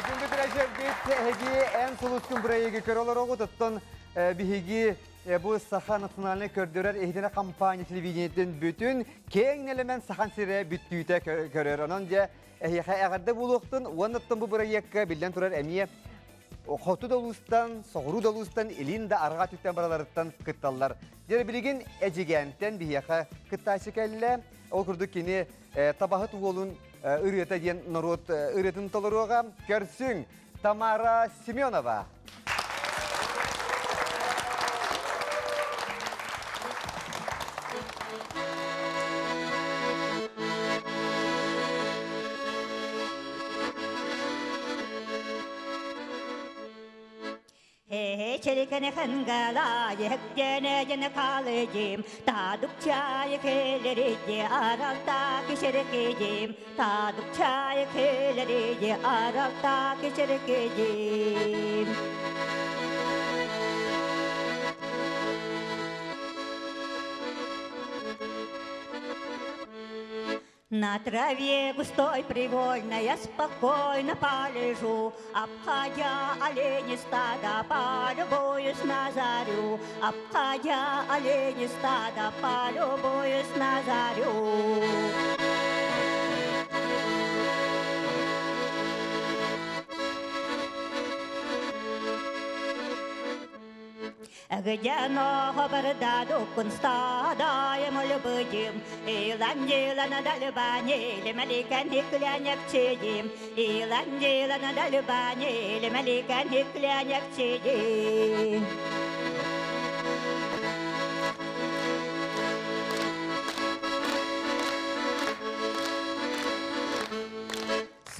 Күндү көрөөччүлэрбит, эһиги эн сулускун бырайыагы көрө олороҕут, оттон биһиги бу Саха национальнай көрдөрөр иһитинэ компания телевидениетин бүтүн киэҥ нэлэмэн Сахан сирэ бүттүүтэ көрөр. Онон дьэ эһиэхэ эҕэрдэ буолуохтун уонна бу бырайыакка биллэн турар эмиэ хоту да улуустан, соҕуруу да улуустан, илин да арҕаа түттэн бараларыттан кытталлар. Дьэ билигин Эдьигээнтэн биһиэхэ кыттааччы кэллэ. Ол курдук кини табаһыт уолун ырыата диэн норуот ырыатын толоруоҕа. Көрсүҥ, Тамара Семенова. Чирикene хангала ехтене калыдим тадук чай келериде аралта кишеркедим тадук чай келериде аралта кишеркедим. На траве густой привольно я спокойно полежу, Обходя олени стада, полюбуюсь на зарю. Обходя олени стада, полюбуюсь на зарю. Где нога бардаду кунстадаем любым, Иландила на дальбане, лемалика никляня в чедим, Иландила на дальбане, лемалика никляня в чедим.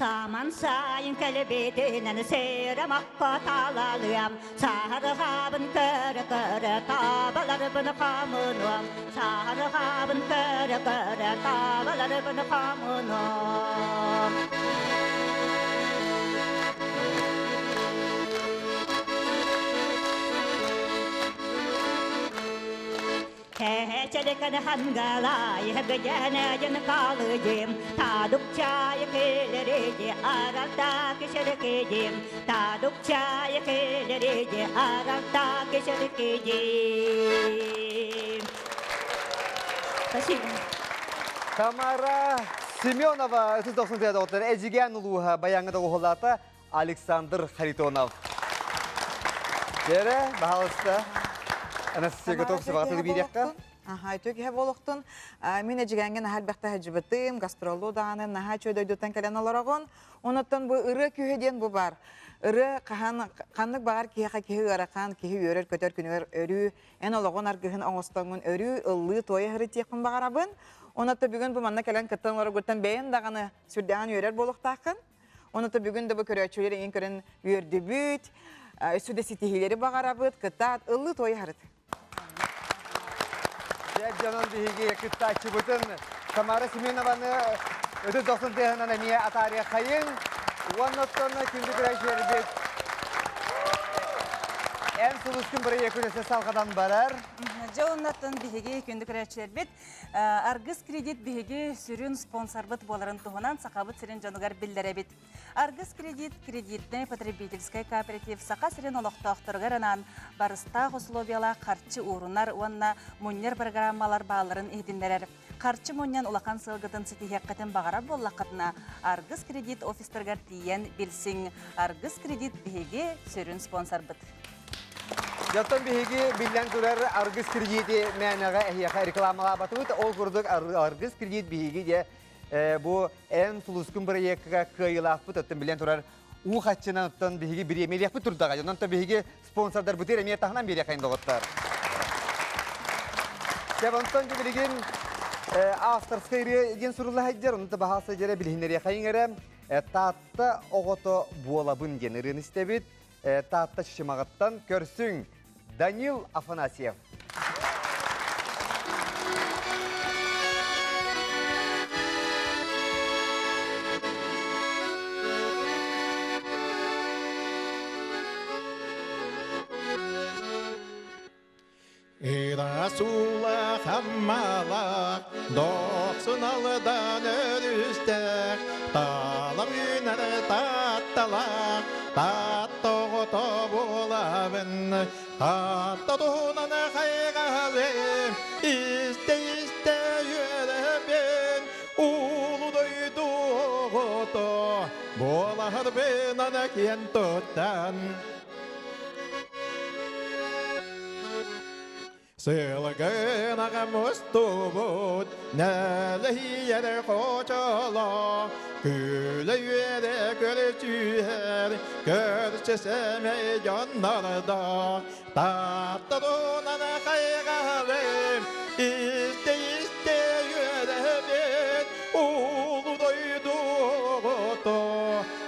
Саман сайын кэлбитинэн сэрэ макка талалыам, Саарҕабын көрө-көрө табаларбын хамынуам, Саарҕабын көрө-көрө табаларбын хамынуам. Кэчэлекэн хангалай гыдьэнэдьэн калыдьым, Тадук чай келериди аралта кишеркидим, Тадук чай келериди аралта кишеркидим. Спасибо. Тамара Семенова, 39 доктор, Эдьигээн улууһа баяҥы доҕуһулаата Александр Харитонов. Дьэрэ, баһаалыста. Анастасия Готовцева аты биэриэххэ. Аха, үтүө киһи буолуохтун. Мин Эдьигээҥҥэ наһаа элбэхтэ сылдьыбытым, гастроллуу даҕаны наһаа үчүгэй дойдуттан кэлэн олороҕун. Онуттан бу ырыа күүһэ диэн бу баар. Ырыа хаһан ханнык баҕар киһиэхэ киһи ыарахан, киһи үөрэр-көтөр күнүгэр өрүү эн олоҕун аргыһын оҥостоҥҥун өрүү ыллыы туойа сырытиэхпин баҕарабын. Онуттан бүгүн бу манна кэлэн кыттан олороргуттан бэйэн даҕаны сүрдээҕин үөрэр буолуохтааххын. Онута бүгүн да бу көрөөччүлэр эҥин көрөн үөрдүбүт, өссө да ситиһиилэри баҕарабыт, кытаат, ыллыы туойа харыт. Дьэ, дьонун биһиги кыттааччыбытын Тамара Семенованы өтө дохсун тыаһынан эмиэ атаарыаххайыҥ. Уонна оттон күндү көрөөччүлэрбит Эн сулускун бырайыак үлэсэ салҕадан барар. Дьэ, оннаттан биһиги күндү көрөөччүлэрбит Аргыс кредит биһиги сүрүн спонсорбыт буоларын туһунан Сахабыт сирин дьонугар биллэрэбит. Аргыс кредит кредитнэй потребительскай кооператив Саха сирин олохтоохторугар анаан барыстаах условиялаах харчы уурунар уонна мунньар программалар баалларын иһитиннэрэр. Харчы мунньан улахан сыалгытын ситиһиэххитин баҕарар буоллаххытына, Аргыс кредит офистарыгар тиийэн билсиҥ. Аргыс кредит биһиги сүрүн спонсорбыт. Дьоттон биһиги биллэн турар Аргыс кредити мээнэҕэ эһиэхэ рекламалаабатыбыт. Ол курдук Аргыс кредит биһиги дьэ бу эн сулускун бырайыакка кыайыылаахпыт оттон билэн турар уу хаччынан оттон биһиги бириэмэлиэхпит турдаҕа. Онон биһиги спонсордарбытыгар эмиэ таһынан биэриэххэйин доҕоттор. Дьэ, онтон билигин авторскай ырыа диэн сурулла сылдьар, онно баһаалса дьэрэ билиһиннэриэхэйин эрэ Таатта оҕото буолабын диэн ырыаны истэбит. Таатта Чычымаҕыттан көрсүҥ Данил Афанасьев. Ыраас уулаах Аммалаах, дохсун алдан өрүстээх, таалам үүнэр таатталаах, таатта оҕото буолабын. Таатта туһунан хайҕалым, истэ-истэ үөрэбин, Улуу дойду оҕото буоларбынан киэн туттан. Сылгынаҕа мустубут нэлэһийэр хочоло, күлэ-үөрэ көрсүһэр көрсө сэмэй дьоннордоох Таатта туһунан хайҕалым, истэ-истэ үөрэбин, улуу дойду оҕото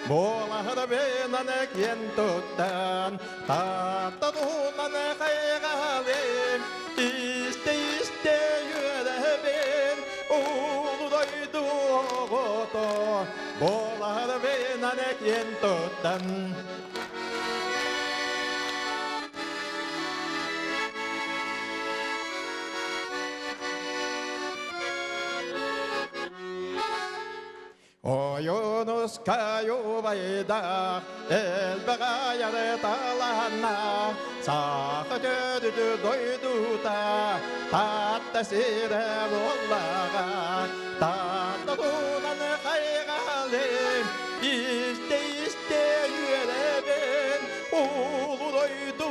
буоларбынан киэн туттан. Таатта туһунан хайҕалым, истэ-истэ үөрэбин, улуу дойду оҕото буоларбынан киэн туттан. Ойуунускай убайдаах элбэх айары талаанна саха төрүтү дойдута Таатта сирэ буоллаҕа Таатта туунан хайҕалым истэ-истэ үөрэбин улуу дойду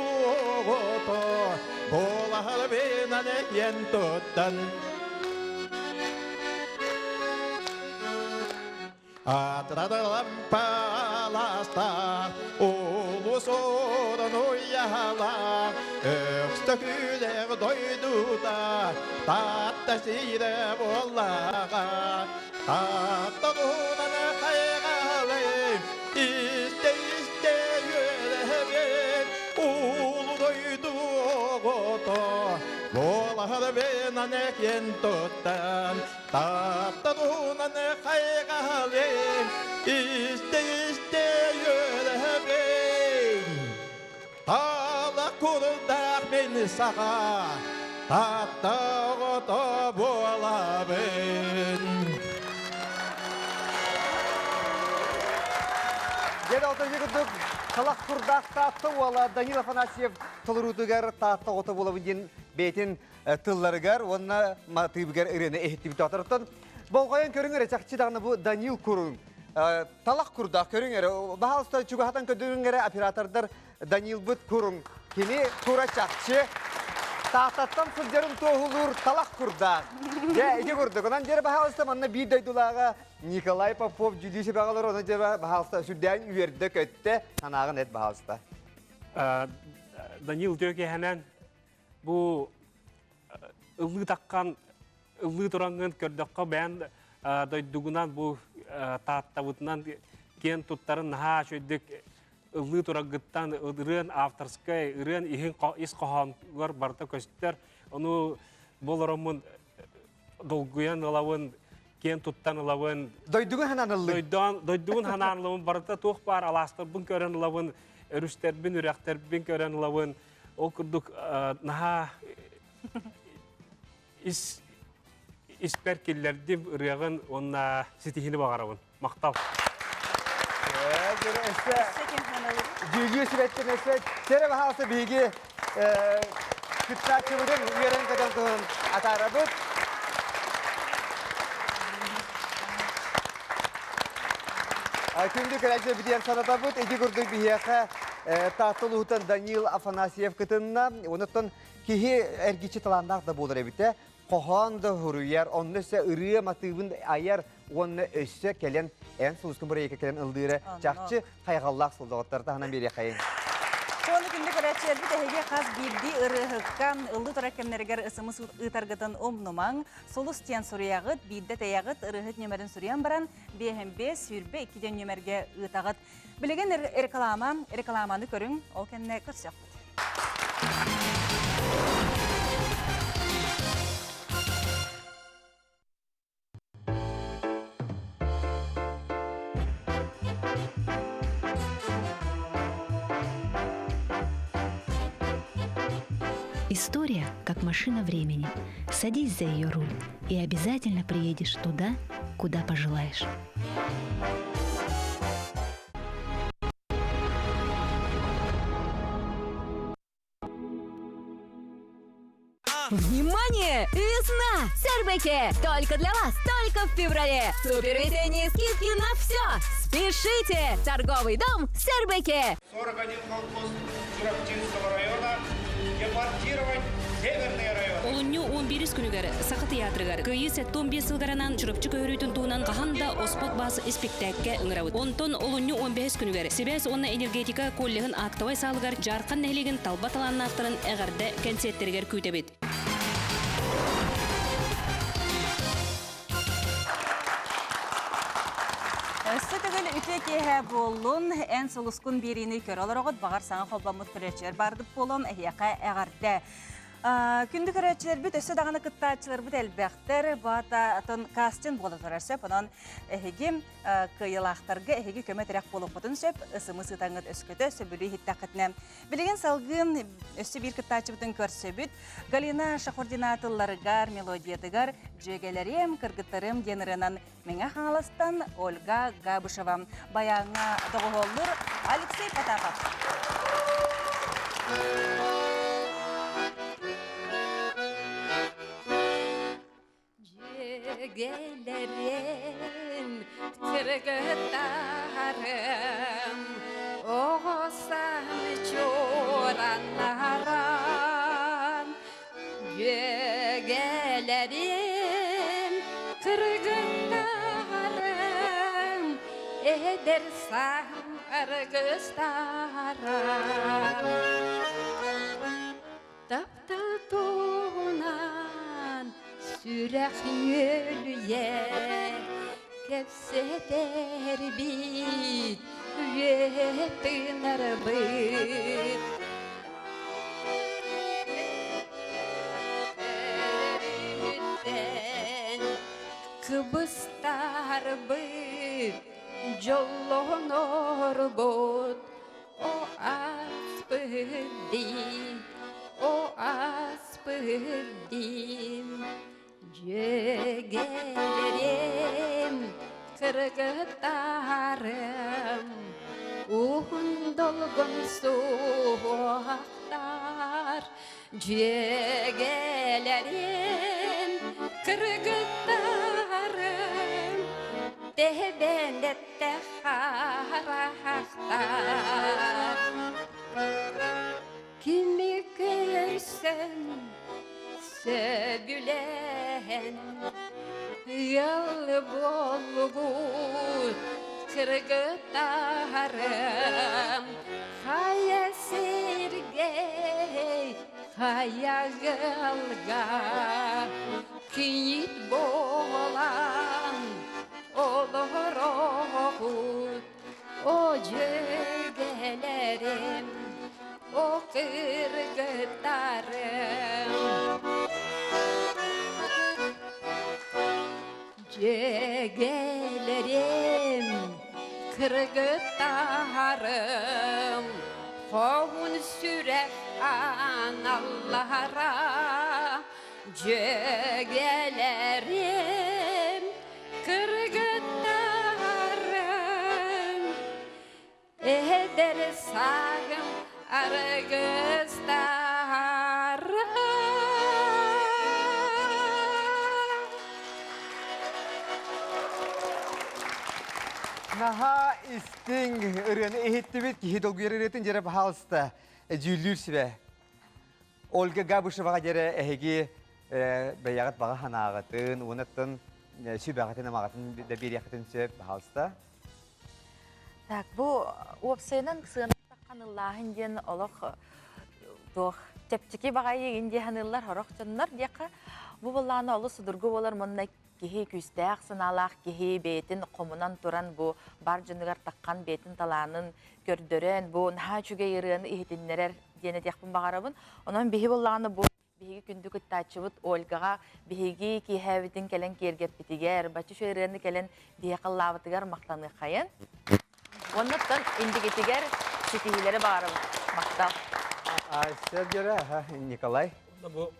оҕото буоларбынан киэн туттан Атрадылампаласта улус орон уйала Өкстөкүлэх дойдута Таатта сирэ буоллаҕа Таатта туһунан хайҕалым истэ-истэ үөрэбин Улуу дойду оҕото буоларбынан киэн туттан Таатта туһунан хайҕалым, истэ-истэ үөрэбин. Таала курдаах мин саха, Таатта оҕото буолабын. Дьэ, алтынньы курдук талах курдаах Таатта уола Данил Афанасьев толоруутугар Таатта оҕото буолабын диэн бэйэтин тылларыгар уонна матыыбыгар ырыаны иһиттибит. Оттон болҕойон көрүҥ эрэ, чахчы даҕаны бу Данил Курун талах курдаах көрүҥ эрэ. Баһаалыста чугаһатан көрдөрүҥ эрэ оператордар Данилбыт Курун. Кини кура чахчы Тааттаттан сылдьарын туоһулуур талах курдаах. Дьэ, ити курдук. Онон дьэ баһаалыста манна биир дойдулааҕа Николай Попов дьүлүү сүбэҕэлэр ону дьэ баһаалыста сүрдээн үөрдэ-көттө. Санааҕын эт баһаалыста. Данил Төкеһэнэн Бу ыллыы таххан, ыллыы тураҥҥын көрдөххө бэйэн дойдугунан бу Тааттабытынан киэн туттарын наһаа үчүгэйдик ыллыы тураргыттан ырыан авторскай, ырыан иһин ис хоһоонугар барыта көстөр. Ону бу олороммун долгуйан ылабын, киэн туттан ылабын. Дойдугун ханаан ыллын. Дойдугун ханаан ылабын, барыта туох баар алаастарбын көрөн ылабын, өрүстэрбин, үрэхтэрбин көрөн ылабын. Ол курдук наһаа ис испэр киллэрдим ырыаҕын уонна ситиһини баҕарабын. Махтал. Дьүүллүүр сүбэттэн өссө сэрэ баһаалса биһиги кыттааччыбытын үөрэн көтөн туһун атаарабыт. Күндү көрөөччү битиэр санатабыт. Ити курдук биһиэхэ Таатта улууһуттан Данил Афанасьев кытынна. Онуттан киһи эргиччи талааннаах да буолар эбитэ. Хоһоон да суруйар, онно өссө ырыа матыыбын айар уонна өссө кэлэн эн сулускун бырайыакка кэлэн ыллыыра чахчы хайҕаллаах суолдоҕоттор таһынан биэриэххэйиҥ. Суону күндү көрөөччүлэрбит эһиги хас биирдии ырыаһыкка ыллыы турар кэмнэригэр ысымыс ыытаргытын умнумаҥ. Сулус диэн суруйаҕыт, биирдэ тэйэҕит, ырыаһыт нүөмэрин суруйан баран, 55 22 диэн нүөмэргэ ыытаҕыт. Билигин реклама, рекламаны көрүҥ, ол кэннэ көрсүөхпүт. История как машина времени. Садись за ее руль и обязательно приедешь туда, куда пожелаешь. Внимание! Весна! Сербеке! Только для вас, только в феврале! Супер весенние скидки на все! Спешите! Торговый дом Сербеке! 41 колхоз Чурапчинского района депортировать северные районы. Олунньу 11 күнүгэр Саха театрыгар Кыайыы 75 сылларынан Чурапчы көһөрүүтүн туһунан хаһан да оспот баас испиктээккэ ыҥырабыт. Онтон олунньу 15 күнүгэр Сибээс уонна энергетика коллеһын актовай саалыгар Дьаархан нэһилиэгин талба талааннаахтарын эҕэрдэ кэнсиэртэригэр күүтэбит. Өссө төгүл үтүө киэһэ буоллун. Эн сулускун биэриини көрө олороҕут. Баҕар саҥа холбоммут көрөөччүлэр бардык буолан эһиэхэ эҕэрдэ. Күндү көрөөччүлэрбит өссө даҕаны кыттааччыларбыт элбэхтэр. Баата атын кастинг буола турар сөп. Онон эһиги кыайыылаахтарга эһиги көмө-тирэх буолуоххутун сөп. Ысымы сытаҥҥыт өскөтө сөбүлүү иһиттэххитинэ. Билигин салгыы өссө биир кыттааччыбытын көрсөбүт. Галина Шахурдина тылларыгар, мелодиятыгар «Дьүөгэлэрим, кыргыттарым» диэн ырыанан Мэҥэ Хаҥаластан Ольга Габышева, байааҥҥа доҕуһуоллуур Алексей Потапов. Дьүөгэлэрим, кыргыттарым, оҕо саһын чуораннаран, Дьүөгэлэрим, кыргыттарым, эдэр сааһым аргыстарым. Таптал туһунан сүрэх үөлүйэр, кэпсэтэрбит, үөһэ тыынарбыт. Кыбыстарбыт, дьоллонорбут, О аспыт дии, о аспыт диим, Дьүөгэлэрим, кыргыттарым, уһун долгун суохтар. Дьүөгэлэрим, кыргыттарым, тэбэнэтте харахтар. Кими көрсөн сөбүлэһэн ыал буоллугут кыргыттарым хайа сиргэй хайа ыалга кийиит буолан олороҕут О дьүөгэлэрим, о кыргыттарым. Дьүөгэлэрим, кыргыттарым, хоһун сүрэх аналлара. Дьүөгэлэрим, Кыргыттарым, эдэр сааһым аргыстарым. Наһаа истиҥ ырыаны иһиттибит, киһи долгуйар ырыатын дьэрэ пожалуйста, дьүүллүүр сүбэ. Ольга Габышеваҕа диэри эһиги бэйэҕит баҕа санааҕытын, уонаттан сүбэҕитин-амаҕытын да биэриэххитин сөп, пожалуйста. Так, бу уопсайынан сыана ханыллааһын диэн олох туох чэпчэки баҕайы игин дии саныыллар сорох дьоннор диэххэ. Бу былаана олус судургу буолар мунна киһи күүстээх санаалаах киһи бэйэтин хомунан туран бу бар дьонугар таххан бэйэтин талаанын көрдөрөн бу наһаа үчүгэй ырыаны иһитиннэрэр диэн этиэхпин баҕарабын. Онон биһи буоллаҕына бу биһиги күндү кыттааччыбыт Ольгаҕа биһиги киэһээбитин кэлэн киэргэппитигэр, бачча үчүгэй ырыаны кэлэн биһиэхэ ыллаабытыгар махтаныаххайын. Оннуттан индигитигэр ситиһиилэри баҕарабыт. Махтал. Сергера, Николай. Бу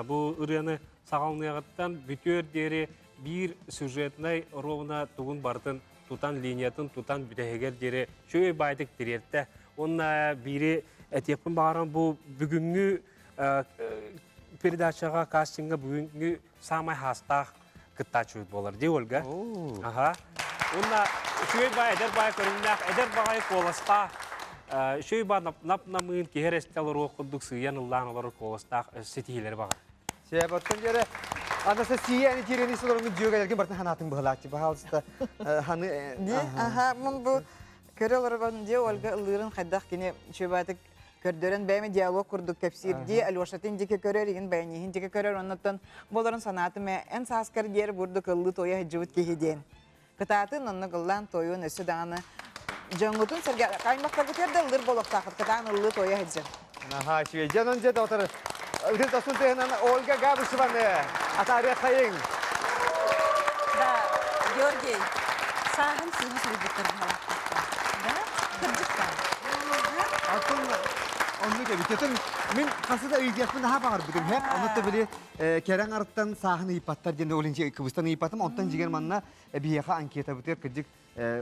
бу ырыаны саҕаланыаҕыттан бүтүөр диэри биир сюжетнай ровно тугун барытын тутан линиятын тутан бүтэһигэр диэри үчүгэй баайдык тириэртэ. Уонна биири этиэхпин баҕарам бу бүгүҥҥү. передачаҕа кастиҥҥа бүгүҥҥү саамай хаастаах кыттааччыбыт буолар дии Ольга. Аха. Уонна үчүгэй баай, эдэр баай көрүҥнээх, эдэр баҕайы куоластаах, үчүгэй баа нап-намыын киһи эрэ истэ олоруох курдук сыыйан ыллаан олорор куоластаах ситиһиилэри баҕар. Сиэбаттан дьэрэ Анастасия ани киирени солоруҥун дьүөгэлэргин бартын ханаатын быһалааччы баһаалыста ханы Ди аха мун бу көрө олорбон ди Ольга ыллыырын хайдах кини үчүгэйдик көрдөрөн бэйэми диалог курдук кэпсиирдии Алешатын диэки көрөр игин баяниһин диэки көрөр оннуттан болорун санаатым ээ эн сааскар диэр бурдук ыллыы туойа сылдьыбыт киһи диэн кытаатын оннук ыллаан туойуон өссө даҕаны дьоҥҥутун сэргэ аймахтаргытыгар да ыллыыр буолуохтааххыт кытаан ыллыы туойа сылдьын Наһаа үчүгэй. Дьонун дьэ доҕотор Ытын тосун тыһынан Ольга Габышеваны атаарыаххайыҥ. Да, Георгий, сааһын сыыһа суруйбуттар быһалаахтар. Да? Кырдьык да. Атын оннук эбит. Атын мин хасы да ыйдиэхпин наһаа баҕарбытым. Хэп, онно били кэрэҥ арыттан сааһын ыйпаттар диэн ол инчи кыбыстан ыйпатым. Онтон дьигэр манна биһиэхэ анкетабытыгар кырдьык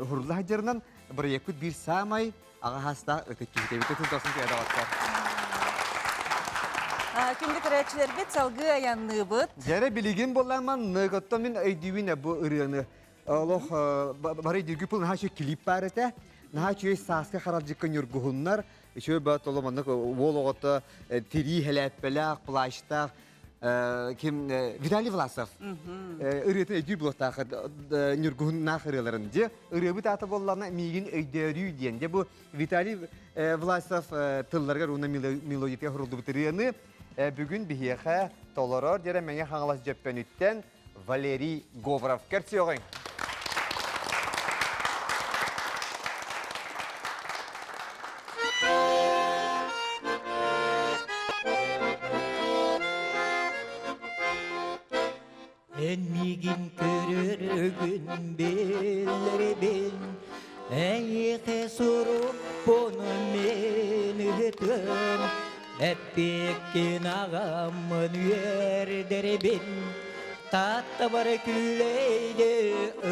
уһурулла сылдьарынан бырайыакпыт биир саамай аҕа хаастаах ытык киһитэ эбит. Ытын тосун кэдэ доҕоттор. Күндү көрөөччүлэрбит салгыы айанныыбыт. Дьэрэ билигин буолламан ныготтон мин өйдүүбүн бу ырыаны. Олох бары өйдүүргү пыл наһаа үчүгэй клип баар этэ. Наһаа үчүгэй сааскы харалдьыкка ньургуһуннар. Үчүгэй баат оло маннык уол оҕото тирии хэлээппэлээх, плащтаах ким Виталий Власов ырыатын өйдүүр буолуохтаах ньургуһуннаах ырыаларын дьэ ырыабыт аата буоллаҕына миигин өйдөөрүү диэн дьэ бу Виталий Власов тылларыгар уонна мелодиятыгар суруллубут ырыаны бүгүн биһиэхэ толорор дьэрэ Мэҥэ Хаҥалас Дьөппөнүттэн Валерий Говоров көрсүөҕүҥ. Эн миигин көрөргүн биллэрбин, Эйиэхэ сурукпун мин ыытыам, Эппиэккин аҕаммын үөрдэрбин, Тааттабар күүлэйди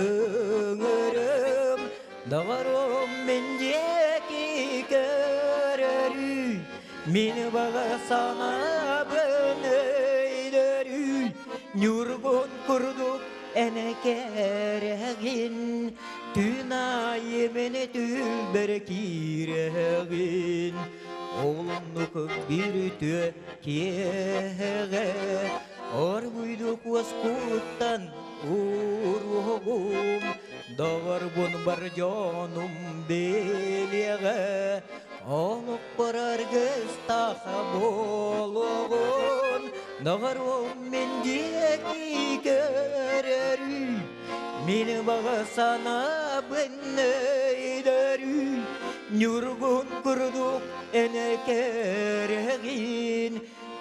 ыҥырым, Доҕорум мин диэки көрөрүй, Мин баҕа санаабын өйдөрүй, Ньургун курдук эн кэрэҕин, Түүн аайы мин түүлбэр киирэҕин. Олуннук биир үтүө киэһэҕэ Оргуйдук уоскуттан уруһугум Доҕорбун бар дьонум билиэҕэ Олохпор аргыстаах буолуоҕун Доҕорум мин диэки көрөрүй Мин баҕа санаабын өйдөрүй Ньургун курдук эн кэрэҕин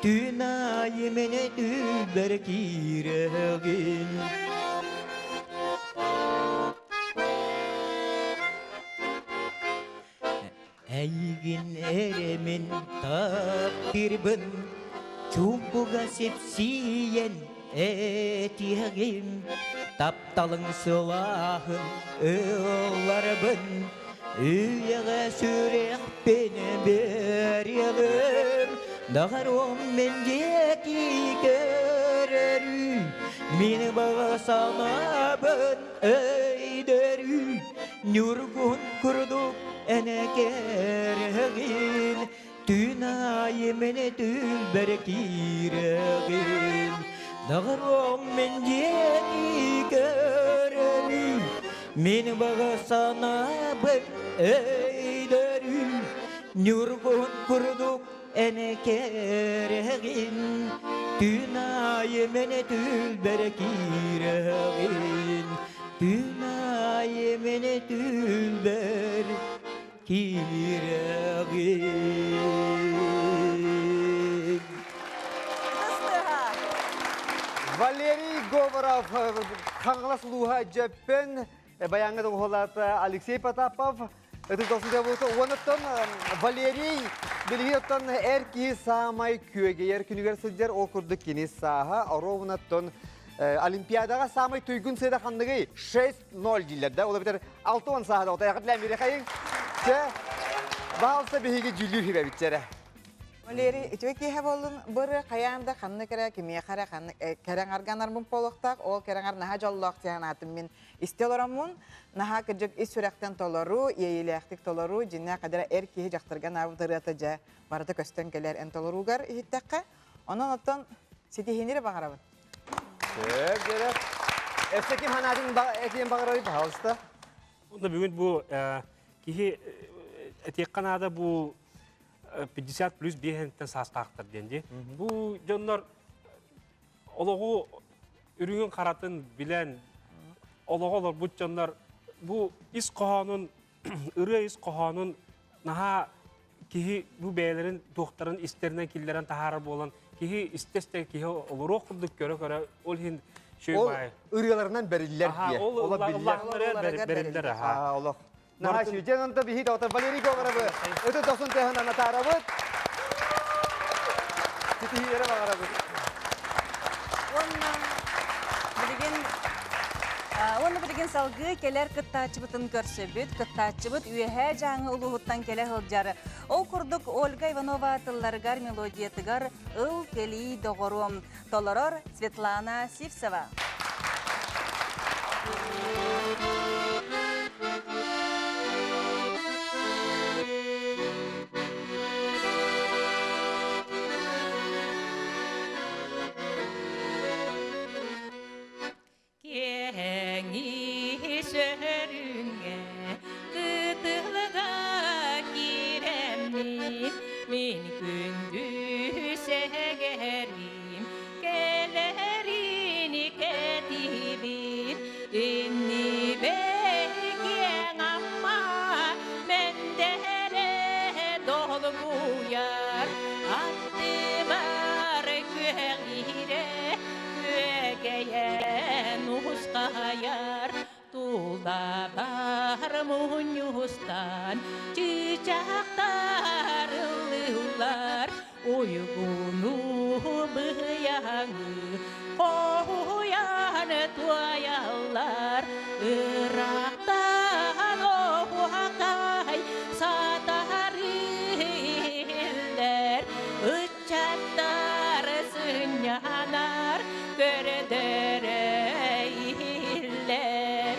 Түүн аайы мин түүлбэр киирэҕин Эйигин эрэ мин таптыырбын Чуумпуга сипсийэн этиэҕим Тапталыҥ сылааһын ылларбын Үйэҕэ сүрэхпин биэриэҕим Доҕорум мин диэки көрөрүй Мин баҕа санаабын өйдөрүй Ньургун курдук эн кэрэҕин Түүн аайы мин түүлбэр киирэҕин Доҕорум мин диэки көрөрүй Мин баҕа санаабын өйдөрүй Ньургун курдук эн кэрэҕин Түүн аайы мин түүлбэр киирэҕин Түүн аайы мин түүлбэр киирэҕин Валерий Говоров, Хаҥалас улууһа Дьөппөн, баяҥҥа доҕуһуолаата Алексей Потапов, Ытык дохсун буолута. Уонуттан Валерий билигин оттон эр киһи саамай күөгэйэр күнүгэр сылдьар. Ол курдук кини сааһа оруобунаттан Олимпиадаҕа саамай туйгун сыада ханныгый? 6-0 дииллэр да. Ол эбэтэр 60 сааһа да отайахыт лээмири хайыҥ. Чэ, баалса биһиги дьүүллүүр хибэбит чэрэ. Валерий, үтүө киэһэ буоллун. Быры хайаан да ханнык эрэ кимиэхэ эрэ ханнык кэрэ аҥарга анарбын буолуохтаах. Ол кэрэ аҥар наһаа дьоллоох диэн аатым мин истэ олороммун. Наһаа кырдьык ис сүрэхтэн толору, иэйиилээхтик толору, дьиннээх хадара эр киһи дьахтарга анаабыт ырыата дьэ барыта көстөн кэлэр эн толоруугар иһиттэххэ. Онон оттон ситиһиини эрэ баҕарабын. Сөп, дьэрэ. Өссө ким ханаатын этиэн баҕарарый, пожалуйста. Онно бүгүн бу киһи этиэххэ наада бу 50 плюс биэһэнтэн саастаахтар диэн дии. Бу дьоннор олоҕу үрүҥүн харатын билэн олоҕу олорбут дьоннор бу ис хоһоонун ырыа ис хоһоонун наһаа киһи бу бэйэлэрин туохтарын истэринэн киллэрэн таһаарар буолан киһи истэ-истэ киһи олоруох курдук көрө-көрө ол иһин Ол ырыаларынан бэриллэр диye. Ол ыллаахтары бэриллэр аха. Олох. Наһаа сүдэн онто биһи доҕоттор Валерий Говоровы өтө дохсун тыаһын анатаарабыт. Ситиһиилэри баҕарабыт. Уонна билигин уонна билигин салгыы кэлэр кыттааччыбытын көрсөбүт. Кыттааччыбыт Үөһээ Дьааҥы улууһуттан кэлэ сылдьар. Ол курдук Ольга Иванова тылларыгар, мелодиятыгар «Ыл кэлии доҕоруом» толорор Светлана Сивцева. Киэһэҥи сөрүҥҥэ кытылга киирэммин мин күндү сэгэрим кэлэрин кэтиибин иннибэр киэҥ Амма мэндээрэ долгуйар аттыбар күөх иһирэ Күөгэйэн устайар тулабар мунньустан чыычаахтар ыллыыллар уйгуну быйаҥы хоһуйан туойаллар ыраахтан оһуохай сатары иһиллэр Ыччаттар сынньанар, көрдөрө иһиллэр.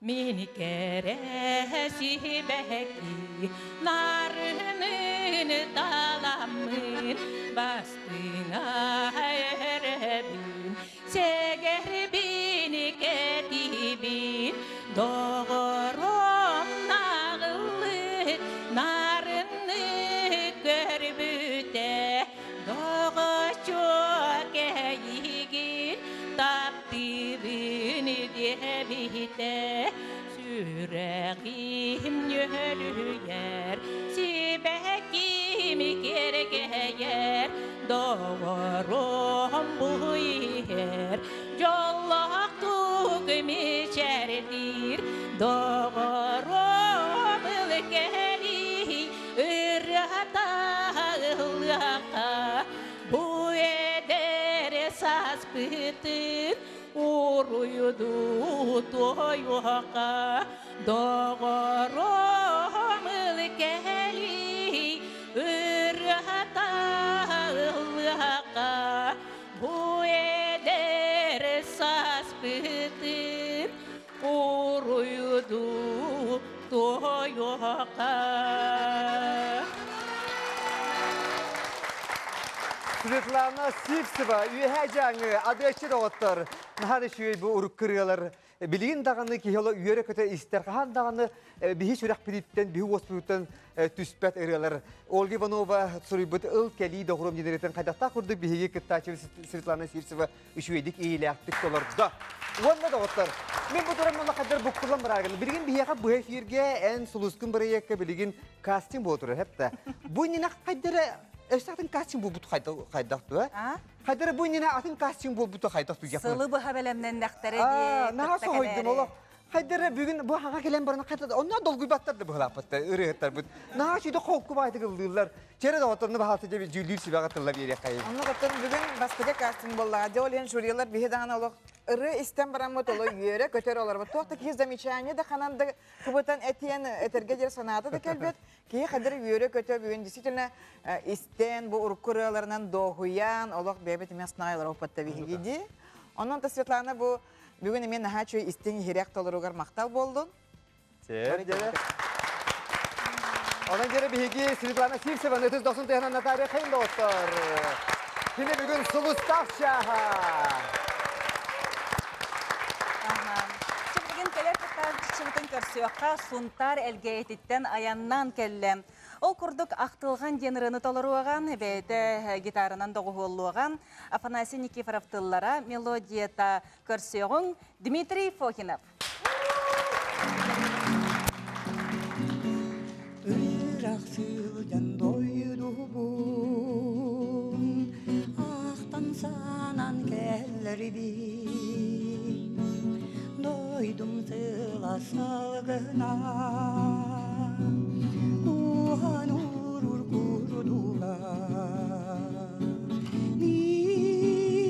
Мин кэрэ сибэки нарынын таламмын бастыҥа эрэбин сэгэрбин кэтибин доҕорум наҕыллык нарынны көрбүтэ доҕоччуок эйигин таптыыбын диэбитэ сүрэҕим ньүөлүйэр сибэкким киэргэйэр доҕорум бу иһэр дьоллоохтук мичээрдиир доҕорум ыл кэлиий ырыата ыллыахха Бу эдэр сааспытын уруйдуу туойуохха доҕорум ыл кэлиий ырыата ыллыахха бу эдэр сааспытын уруйдуу туойуохха. Светлана Сивцева, Үөһээ Дьааҥы, адыаччы доҕоттор, наһаа да үчүгэй бу урукку ырыалар. Билигин даҕаны киһи оло үөрэ-көтө истэр, хаһан даҕаны биһи сүрэхпититтэн, биһи уоспутуттан түспэт ырыалар. Ольга Иванова суруйбут «Ыл кэлии доҕорум» диэн ырыатын хайдахтаах курдук биһиги кыттааччыбыт Светлана Сивцева үчүгэйдик иилээхтик толордо. Уонна доҕоттор, мин бу туран мунна буккуллан бараагын. Билигин биһиэхэ быһа эфиргэ эн сулускун бырайыакка билигин кастинг буола турар хепта. Бу иннинэ хайдара өссө атын кастинг буолбут хайдах туа? Хайдара бу иннинэ атын кастинг буолбута хайдах туя? Сылы быһа бэлэмнэннэхтэрэ дии. Наһаа соһуйдум олох. Хайдара бүгүн бу хаҥа кэлэн баран хайта онно долгуйбаттар да быһылааппыттар ырыаһыттарбыт. Наһаа сүдэ холку баайтык ыллыыллар. Чэрэ доҕотторну баһаалта дьэ дьүүллүүр сүбэҕэ тылла биэриэххэйин. Онно оттон бүгүн бастакы кастинг буоллаҕа. Дьэ ол иһин жюрилар биһи даҕаны олох ырыа истэн бараммыт оло үөрэ көтөр олорбут. Туох да киһи замечание да ханан да кыбытан этиэн этэргэ диэри санаата да кэлбэт. Киһи хадыр үөрэ-көтө бүгүн действительно истэн бу урукку ырыаларынан дуоһуйан олох бэйэбит эмиэ астына олороппут биһиги дии. Онон та Светлана бу бүгүн эмиэ наһаа үчүгэй истиҥ иһирэх толоругар махтал буоллун. Сэр дьэрэ. Онон дьэрэ биһиги Светлана Сивцева ытыс дохсун тыһынан Наталья Хайын доҕоттор. Кини бүгүн сулустаах чааһа. Чэбилигин кэлэр кыттааччыбытын көрсүөххэ Сунтаар Элгээйититтэн айаннаан кэллэ. Ол курдук Ахтылҕан диэн ырыаны толоруоҕа, бэйэтэ гитаранан доҕуһуоллуоҕа. Афанасий Никифоров тыллара, мелодията көрсүөҕүҥ Дмитрий Фокинов. Ыраах сылдьан дойдубун ахтан санаан кэллэрбин дойдум сыла салгына куһан урур курдуга Мин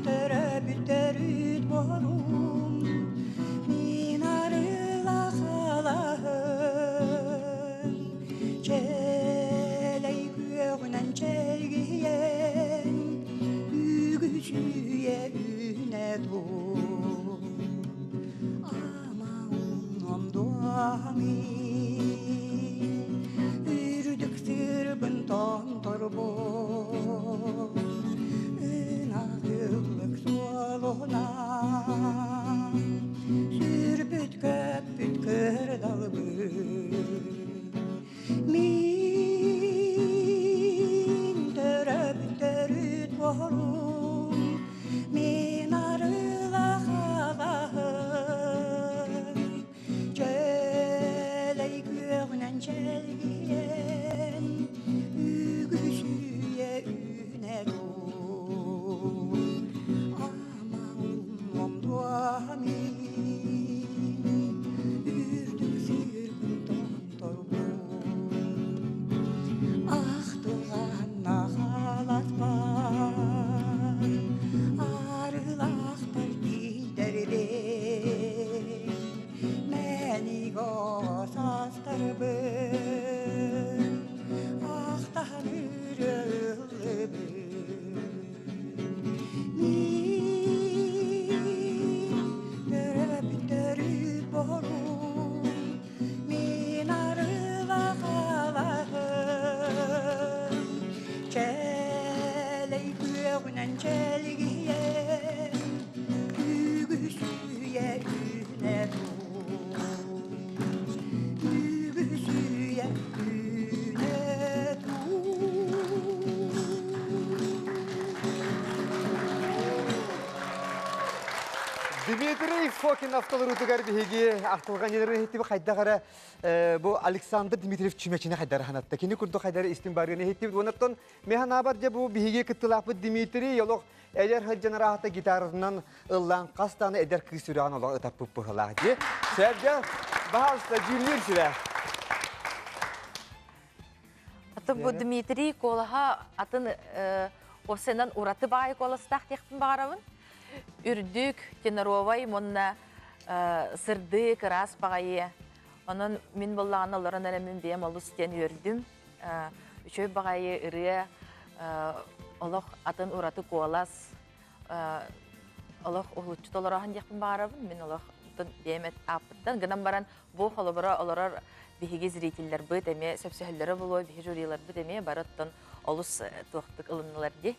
төрөбүт төрүт борум, мин арыла халаһым, Чээлэй күөҕүнэн чэлгийэн, үгүс үйэ үүнэ тур. Ама умнуом дуо мин, үрдүк сырбын томторбут, ынах-ыллык суолунан, сүрбүт көппүт кырдалбыт. Мин төрөбүт төрүт буорум, мин арыла халаһым, Чээлэй күөҕүнэн чэлгийэн, үгүс үйэ үүнэ тур. Ама умнуом дуо мин, үрдүк сирбин томторбут. Ахтылҕанна халатпар, арыылаахпар тиийдэрбин, Мэник састарбын, ахтан үрөллөбүн. Мин төрөбүт төрүт борум, мин арыла халаһым, Чээлэй күөҕүнэн чэлгийэн, үгүс үйэ үүнэ тур. Үгүс үйэ үүнэ Дмитрий Фокинов толоруутугар биһиги ахтылҕан иһиттиби хайдах эрэ бу Александр Дмитриев чүмэчини хайдары ханатта. Кини курдук хайдары истин барыан иһиттибит. Оннуттан мен санаабар дьэ бу биһиги кыттылаахпыт Дмитрий олох эдэр сылдьан араата гитаратынан ыллаан хас даҕаны эдэр кыыс сүрэҕин олох ытаппыт быһылаах дии. Сэргэ, баһаалыста дьүүллүүр сүрэх. Атын бу Дмитрий куолаһа атын уопсайынан ураты баай куоластаах диэхпин баҕарабын. Үрдүк, теноровай уонна сырдык, ыраас баҕайы. Онон мин буоллаҕына олорон эрэ мин бэйэм олус диэн үөрдүм. Үчүгэй баҕайы ырыа, олох атын ураты куолас, олох уһулуччу толороһун диэхпин баҕарабын. Мин олох бэйэм ааппыттан гынан баран бу холобура олорор биһиги зрителлэрбит эмиэ сөпсөһөллөрө буолуо, биһи жюриларбыт эмиэ бары оттон олус туохтук ылыннылар дии.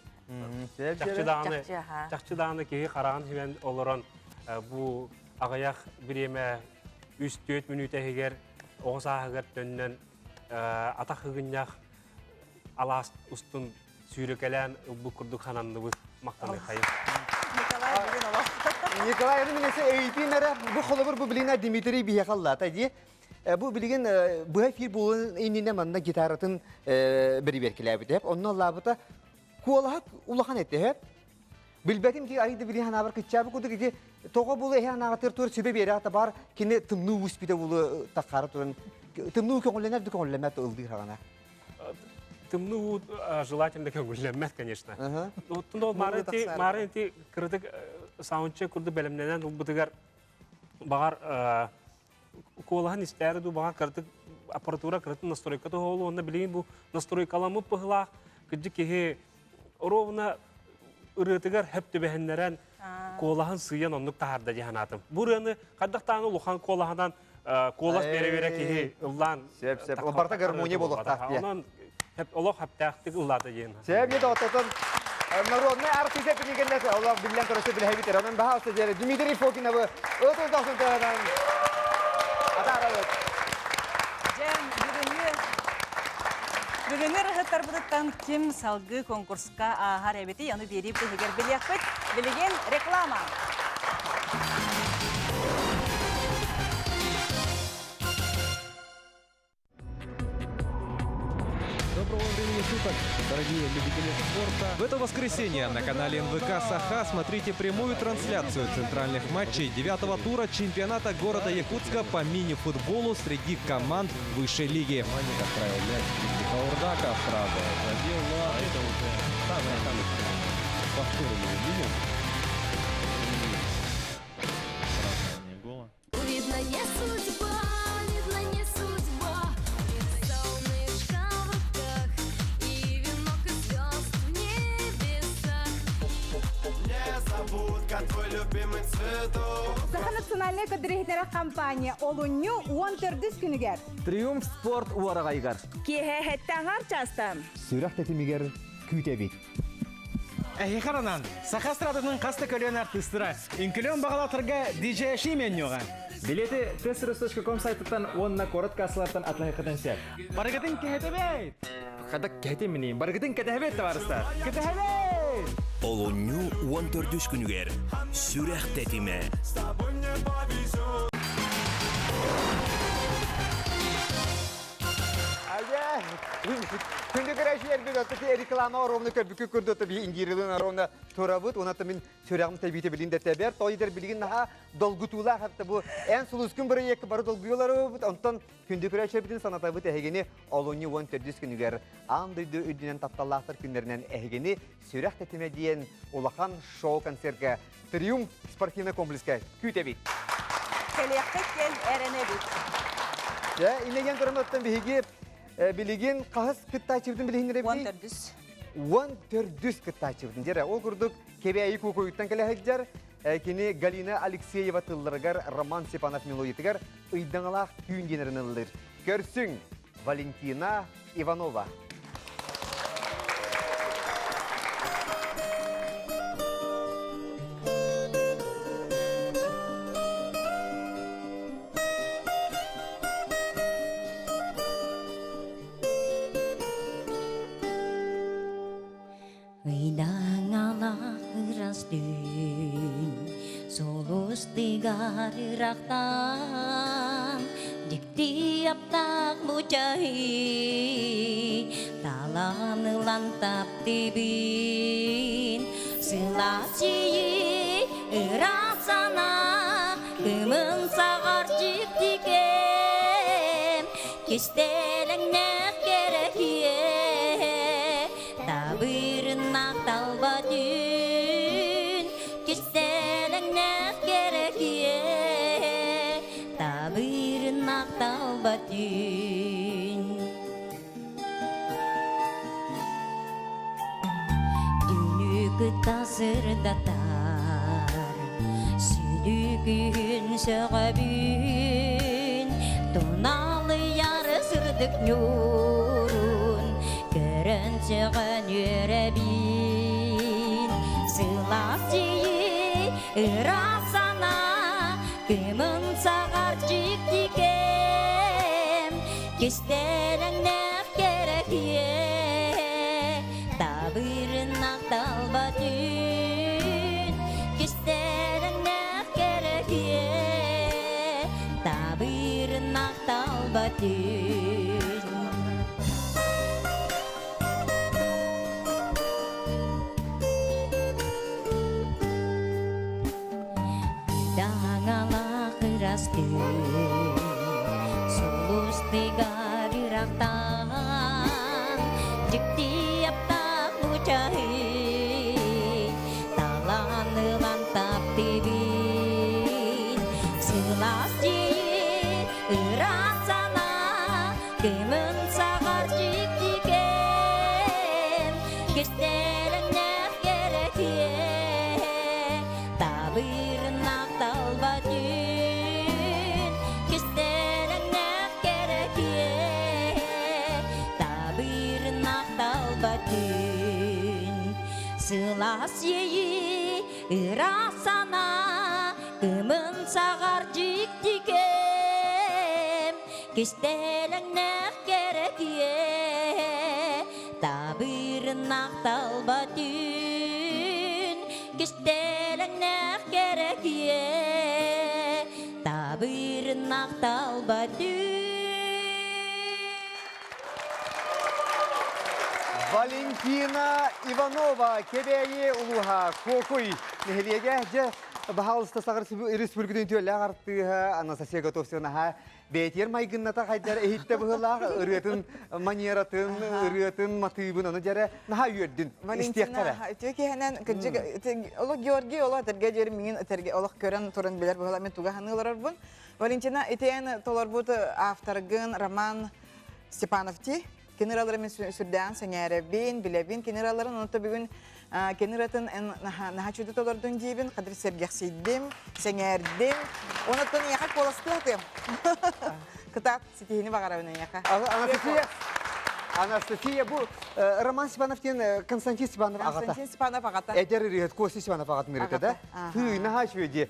Чахчы даҕаны, чахчы даҕаны киһи хараҕын химэн олорон бу аҕыйах бириэмэ үс-түөрт мүнүүтэ иһигэр оҕо сааһыгар төннөн атах ыгынньах алаас устун сүүрэкэлээн ылбыт курдук хананныбыт махтаныхайын. Николай бүгүн олох. Николай аны минесе эйитин эрэ бу холобур бу билина Дмитрий биһиэхэ аллаата дии. Бу билигин быһа эфир буолун иннинэ манна гитаратын бэрибиэркилээбит эп. Онно аллаабыта куолаһа улахан этэ эп. Билбэтим ки арыйда били ханаабар кыччаабы кудук ити Тоҕо булу эһэ анаҕатыр тур сүбэ биэрэ бар кини тымныы успита булу таххара туран тымныы көҥүллэнэр да көҥүллэммэт ылдыыр хаҕана. Тымныы уу желательно көҥүллэммэт, конечно. Оттон ол марын ити кырытык саундчек курдук бэлэмнэнэн ылбытыгар баҕар куолаһын истээри дуу баҕар кыратык аппаратура кыратын настройка тоһоолу уонна билигин бу настройкаламмыт быһылаах кырдьык киһи ровно ырыатыгар хөп түбэһиннэрэн куолаһын сыыйан оннук таһаарда дии санаатым. Бу ырыаны хайдахтааны улахан куолаһынан куолас бере-бере киһи ыллаан Сөп, сөп. Барта гармония буолуохтаах дии. Онон олох хэптээхтик ыллаата диэн. Сөп, дии тоттотон народный артист эпинигеннес олох биллэн көрөсө билэһэбит Онон баһа диэри Дмитрий Фокиновы ытыс дохсун тыадан атаарабыт. Дьэн, бүгүҥҥү бүгүҥҥү ырыһыттарбытыттан ким салгыы конкурска ааһар эбитий, ону биэрии быһыгар билиэхпит. Билигин реклама. Доброго времени суток, дорогие любители спорта. В это воскресенье на канале НВК «Саха» смотрите прямую трансляцию центральных матчей девятого тура чемпионата города Якутска по мини-футболу среди команд высшей лиги. Отправил мяч Хаурдака сразу забил, но это уже самое повторы мы увидим. Гола. Видно, не судьба, видно, не судьба. Солнышко в руках и венок из звезд в небесах. Незабудка, твой любимый цветок. Саха национальнай көрдөрүһүннэрэр компания олунньу 14 күнүгэр Триумф спорт уораҕайыгар. Киэһэ һэттэ чаастан. Сүрэх тэтимигэр күүтэбит. Эһиэхэ анаан саха эстрадатын хас да көлүөнэ артыыстара үҥкүлүөн баҕалаахтарга DJ Шименньоҕа. Билети testros.com сайтыттан уонна куорат кассалартан атылаһыаххытын сөп. Барыгытын кэһэтэбэйт! Хата кэһэтимини, барыгытын кэтэһэбэт табаарыстар! Кэтэһэбэйт! Олунньу 14 күнүгэр Сүрэх тэтимэ. Күндү көрөөччүлэрбит оттоки реклама оруомну көрбүккү курдук би индирилин оруомна турабыт уонна мин сүрэҕим тэбиитэ билин да тэбэр тойдер билигин наһаа долгутуулаах хатта бу эн сулускун бырайыакка бары долгуйаларыбыт онтон күндү көрөөччүлэрбитин санатабыт эһигини олунньу 14 күнүгэр аан дойду үрдүнэн тапталлаахтар күннэринэн эһигини сүрэх тэтимэ диэн улахан шоу-концертка Триумф спортивный комплекска күүтэбит. Кэлиэххит диэн эрэнэбит. Дьэ, иннеген туран оттон биһиги билигин хаһыс кыттааччыбытын билиһиннэрэбитий? 14. 14 кыттааччыбытын. Дьэ, ол курдук Кэбээйи Куокуйуттан кэлэ сылдьар кини Галина Алексеева тылларыгар Роман Степанов мелодиятыгар ыйдаҥалаах түүн диэн ыллыыр. Көрсүҥ, Валентина Иванова. Ыйдаҥалаах ырас түүн сулус тыгар ырахтан дьикти аптаах бучаһы талан ылан таптыбын сылаас ийи ыраас санаа кымын саҕар дьикти кэм кистэлэҥнээх кэрэ киэ Табырыннаах талба түүн, кистэлэҥнээх кэрэ киэ. Табырыннаах талба түүн. Түүнү кытта сырдатар, сүдү күн сөҕөбүн, туналыйар сырдык ньуурун Көрөн сөҕөн үөрэбин Сылаас дьии ыраас санаа Кымын саҕар дьикти кэм Кистэлэҥнээх кэрэ киэ Табырыннах талба түүн Кистэлэҥнээх кэрэ киэ Табырыннах талба түүн Тыгар ырахтан Дьикти аптаах бу чаһы Талан ылан таптыыбын Сылаас дьиэ ыраах санаа Кымын саҕар дьикти кэм Кистэлэҥнээх кэрэ Табырынах талба түүн Кистэлэҥнээх кэрэ Табырынах талба түүн Сылаас иэйии ыраас санаа Кымын саҕар дьикти кэм Кистэлэҥнээх кэрэ Табырынах талба түүн Кистэлэҥнээх кэрэ Табырынах талба түүн Валентина Иванова Кэбээйи улууһа Куокуй нэһилиэгэ дьэ баһаалыста Саха Республикатын үтүөлээх артыыһа Анастасия Готовцевна Бэйэтигэр майгынната хайдар иһиттэ быһыылаах ырыатын манератын, ырыатын матыыбын ону дьэрэ наһаа үөрдүн. Валентина үтүө киһинэн кырдьык олох Георгий олох этэргэ диэри миҥин этэргэ олох көрөн туран билэр быһыылаах мен туга саныыларарбын. Валентина итиэн толорбут авторгын Роман Степановти Кини ыраларын мин сүрдээн сэҥээрэбин, билэбин кини ыраларын, онто бүгүн кини ыратын наһаа чуду толордун диибин, хадыр сэргэхсийдим, сэҥээрдим. Онуттан эйиэхэ куоластыа Кытаат ситиһини баҕарабын эйиэхэ. Анастасия, Анастасия бу Роман Степанов диэн Константин Степанов аҕата. Константин Степанов аҕата. Эдэр ырыаһыт Костя Степанов аҕатын ырыата да? Тыы, наһаа үчүгэй дии.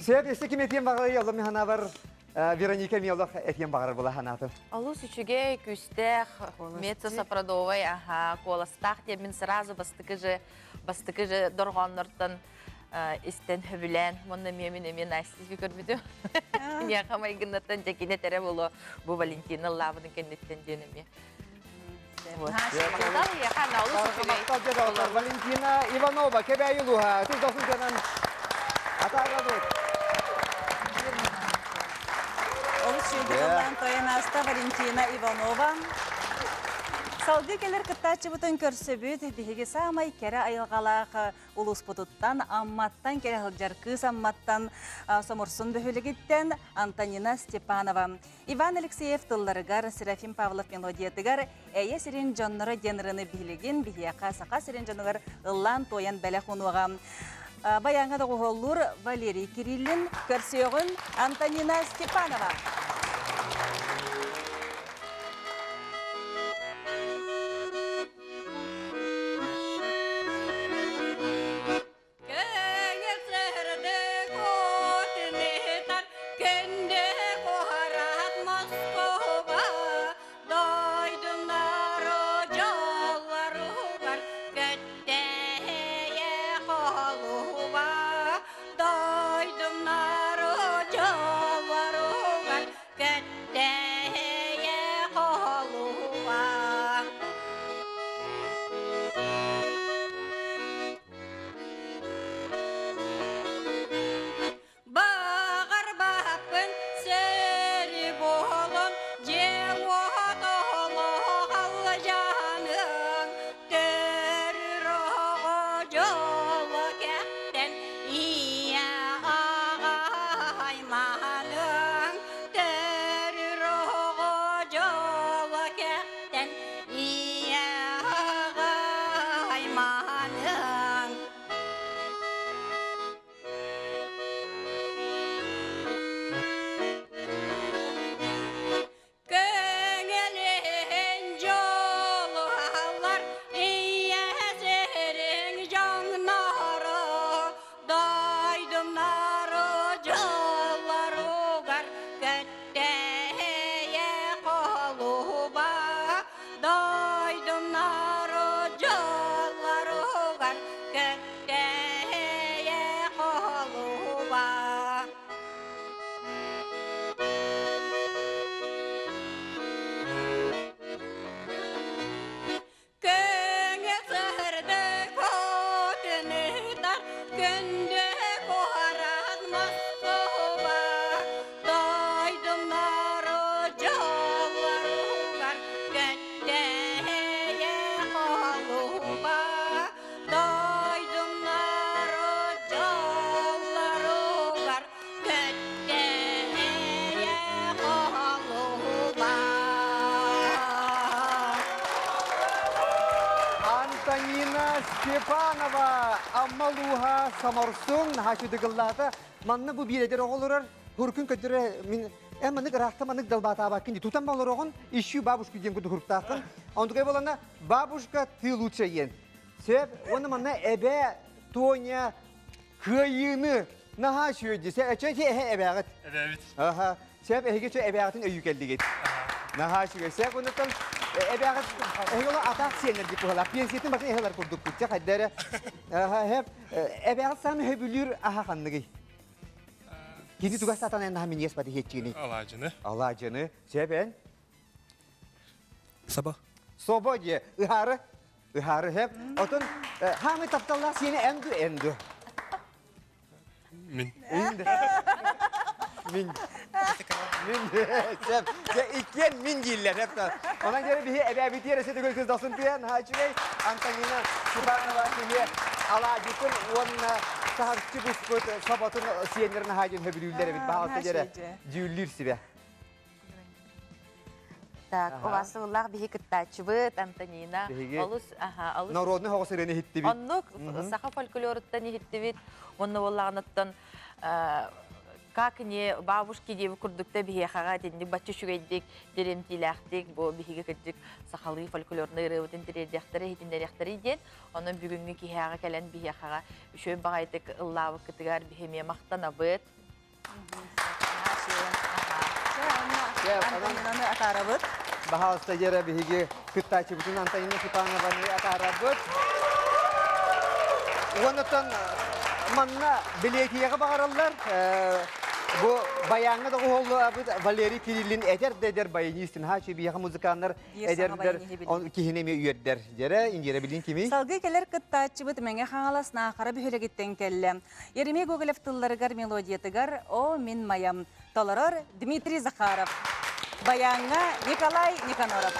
Сөп, өссө ким этиэн баҕарый, Алла Миханавар Вероника Мелох этиэн баҕарар була санаатын. Олус үчүгэй, күүстээх, меццо-сопрадовай, аха, куоластаах диэммин сразу бастакы же, бастакы же дорҕооннортон истэн хөбүлээн, уонна эмиэ мин эмиэ Настя көрбүтүм. Киниэхэ майгыннаттан дьэкинэ тэрэ боло бу Валентина ыллаабытын кэнниттэн диэн эмиэ. Валентина Иванова, Кэбээйи улууһа, тус досун атаарабыт. Олус үчүгэй тойон ааста Валентина Иванова. Салгыы кэлэр кыттааччыбытын көрсөбүт. Биһиги саамай кэрэ айылҕалаах улууспутуттан Амматтан кэлэ сылдьар кыыс Амматтан Соморсун бөһүөлэгиттэн Антонина Степанова. Иван Алексеев тылларыгар, Серафим Павлов мелодиятыгар «Эйэ сирин дьонноро» диэн ырыаны биһилигин биһиэхэ Саха сирин дьонугар ыллаан-туойан бэлэх уунуоҕа. Баяҥҥа доҕуһуоллуур Валерий Кириллин, көрсүөҕүн Антонина Степанова. Көҥүл сырдык отунутар күндү куорат Москуба дойдумнары дьоллоругар көттөйө холуба дойдумнары дьоллоругар көттөйө. Степанова Амма улууһа Саморсун хачыдыгыллаата. Манна бу биир эдэр оҕолорор хуркун көтөрө мин эн маннык ыраахта маннык далбаатаабаккын тутан олороҕун ищу бабушку диэн курдук хуруктааххын. Онтукай болана бабушка ты лучше диэн. Сөп уонна манна эбэ Тоня кыайыыны наһаа үчүгэй дии. Эчэ эһэ эбээҕит. Эбээбит. Аха. Сөп эһиги чө эбээҕитин өйүү кэллигит. Наһаа үчүгэй. Сөп оннуттан эбээҕит эһиги ола атаах сиэннэр дип быһалаах. Пенсиятын батын эһэлэр курдукпут. Чэ хайда эрэ. Аха хэп эбээҕит саамы хөбүлүүр аха ханныгый? Кини тугас сатан эн наһаа миниэс баты хиэтчигини. Алаадьыны. Алаадьыны. Сөп эн? Собо. Собо дие. Ыһаары. Ыһаары хэп. Отон хаамы тапталлаах сиэни энду энду. Мин. Мин. Мин. Сөп. Дьэ иккиэн мин дииллэр. Хэп. Онон дьэ биһи эбээбитиэр эсэ төгүл кыз дохсун тыан хаачыгай Антонина Степанова киһи алаадьытын уонна саһарчы буспут соботун сиэннэрин хаадьын хөбүлүүллэр эбит. Баҕалта дьэрэ дьүүллүүр сүбэ. Так, убаастабыллаах биһи кыттааччыбыт Антонина. Биһиги Олус, аха, олус народный хоҕус ырыаны иһиттибит. Оннук саха фольклоруттан иһиттибит. Уонна буоллаҕынаттан как не бабушки диэби курдукта биһиэхэҕэ итинник бачча үчүгэйдик, дириэмтиилээхтик бу биһиги кырдьык сахалыы фольклорнай ырыабытын тириэрдиэхтэрэ, иһитиннэриэхтэрий диэн. Онон бүгүҥҥү киһиэхэ кэлэн биһиэхэҕэ үчүгэй баҕайытык ыллаабыккытыгар биһи эмиэ махтанабыт. Антонинаны атаарабыт. Баһаалыста дьэрэ биһиги кыттааччыбытын Антонина Степанованы атаарабыт. Уоннаттан манна билиэтиэҕи баҕараллар. Бу баяҥҥа доҕуһуоллаабыт Валерий Кириллин эдэр да эдэр баянист хаачы биһиэхэ музыканнар эдэрдэр киһини эмиэ үөрдэр. Дьэрэ, Индира билин кимий? Салгыы кэлэр кыттааччыбыт Мэҥэ Хаҥалас Наахара бөһүөлэгиттэн кэллэ. Еремей Гоголев тылларыгар мелодиятыгар «О, мин майам» толорор Дмитрий Захаров. Баяҥҥа Николай Никаноров.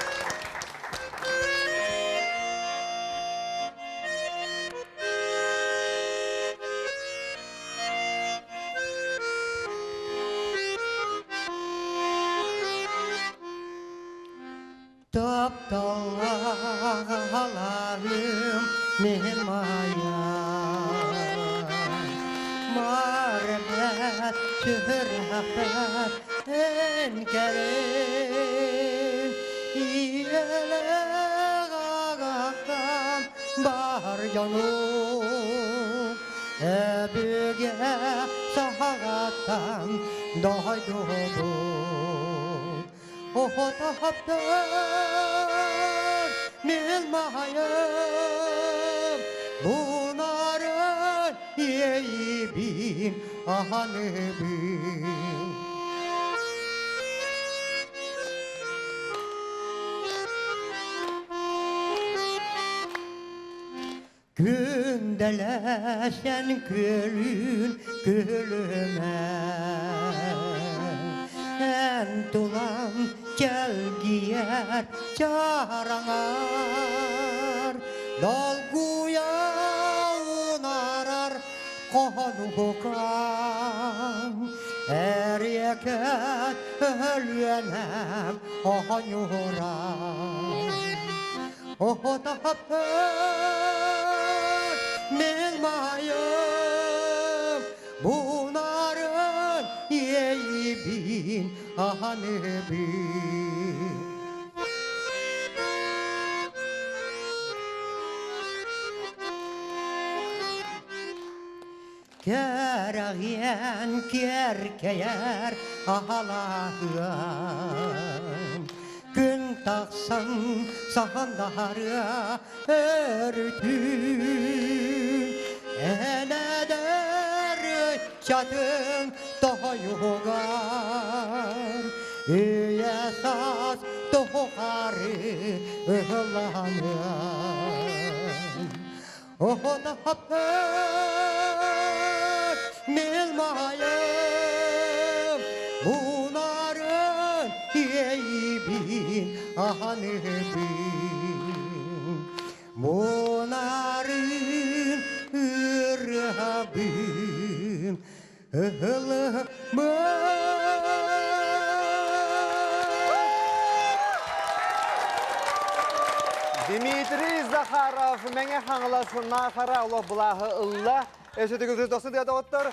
Тапталлаҕаларым мин майам Марбат сүрэхпэр эн кэлин Ийэлээх аҕам бар дьонум Өбүгэ саҕаттан дойдубут Оһотоптор мин маайым Бунарын иэйибин аһаныбын. Күндэлэсэн күөлүн күлүмэ Эн тулам чэлгийэр чараҥар Долгуйа унаарар хоһонугам Эриэкэт өлүөнэм оонньуурам Оһотоппут мин маайым бунарын иэйибин аһаныбын. Кэрэҕиэн киэркэйэр аһалаһыам, Күн тахсан саһандарыа өрүтүн. Эн эдэр ыччатыҥ тоһойугар, Үйэ-саас тухары ыһылланыам. Оһотоппут мин маайым Унарын иэйибин аһаныбын Мунарын ырыабын ыһылыбын. Дмитрий Захаров Мэҥэ Хаҥалас Наахара олох былааһы ылла. Өссө төгүл дохсун тыа доҕоттор.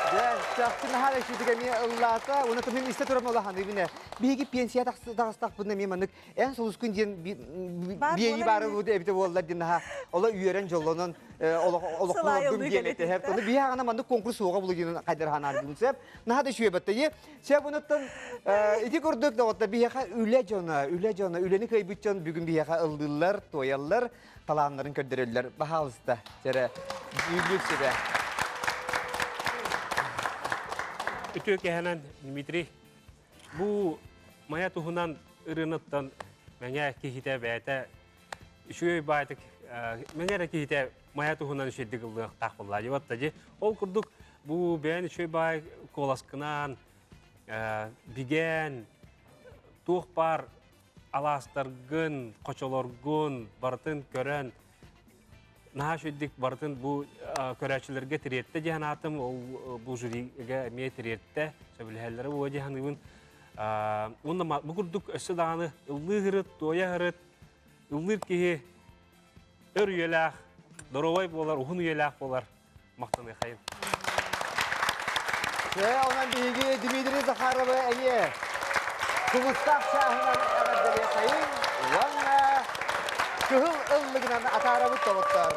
Дьэ, чахчы наһаа да үчүгэй эмиэ ыллаата. Уонна мин истэ турам улаханыбын. Биһиги пенсия таҕыстахпытына эмиэ маннык эн сулускун диэн биэйи баары эбитэ буолла диэн наһаа оло үөрэн дьоллонон олохтон диэн этэ. Ону биһи аҕана маннык конкурс суоҕа булу диэн хайдар ханаардым сөп. Наһаа да үчүгэй баттайы. Сөп онуттан ити курдук доҕоттор биһиэхэ үлэ дьоно, үлэ дьоно, үлэни кыайбыт дьон бүгүн биһиэхэ ыллыыллар, туойаллар, талааннарын көрдөрөллөр. Баһаалыста, чэрэ, дьүүллүүр сүбэ. Үтүө кэһэнэн Дмитрий, бу мая туһунан ырыыныттан мэҥэ киһитэ бэйэтэ үчүгэй баайтык мэҥэ эрэ киһитэ мая туһунан үчүгэйдик ыллыахтаах буолла дьыбатта дьи ол курдук бу бэйэн үчүгэй баай куоласкынаан бигээн туох баар алаастаргын хочолоргун барытын көрөн наһаа үчүгэйдик барытын бу көрөөччүлэргэ тириэртэ дии санаатым ол бу жюригэ эмиэ тириэртэ сөбүлэһэллэрэ буолуо дии саныыбын уонна бу курдук өссө даҕаны ыллыы сырыт туойа сырыт ыллыыр киһи өр үйэлээх доруобай буолар уһун үйэлээх буолар махтаныахайын Чэ, онон биһиги Дмитрий Захаровы эмиэ сулустаах чааһынан эҕэрдэлиэхэйин уонна кыһыл ыллыгынан атаарабыт доҕоттоор.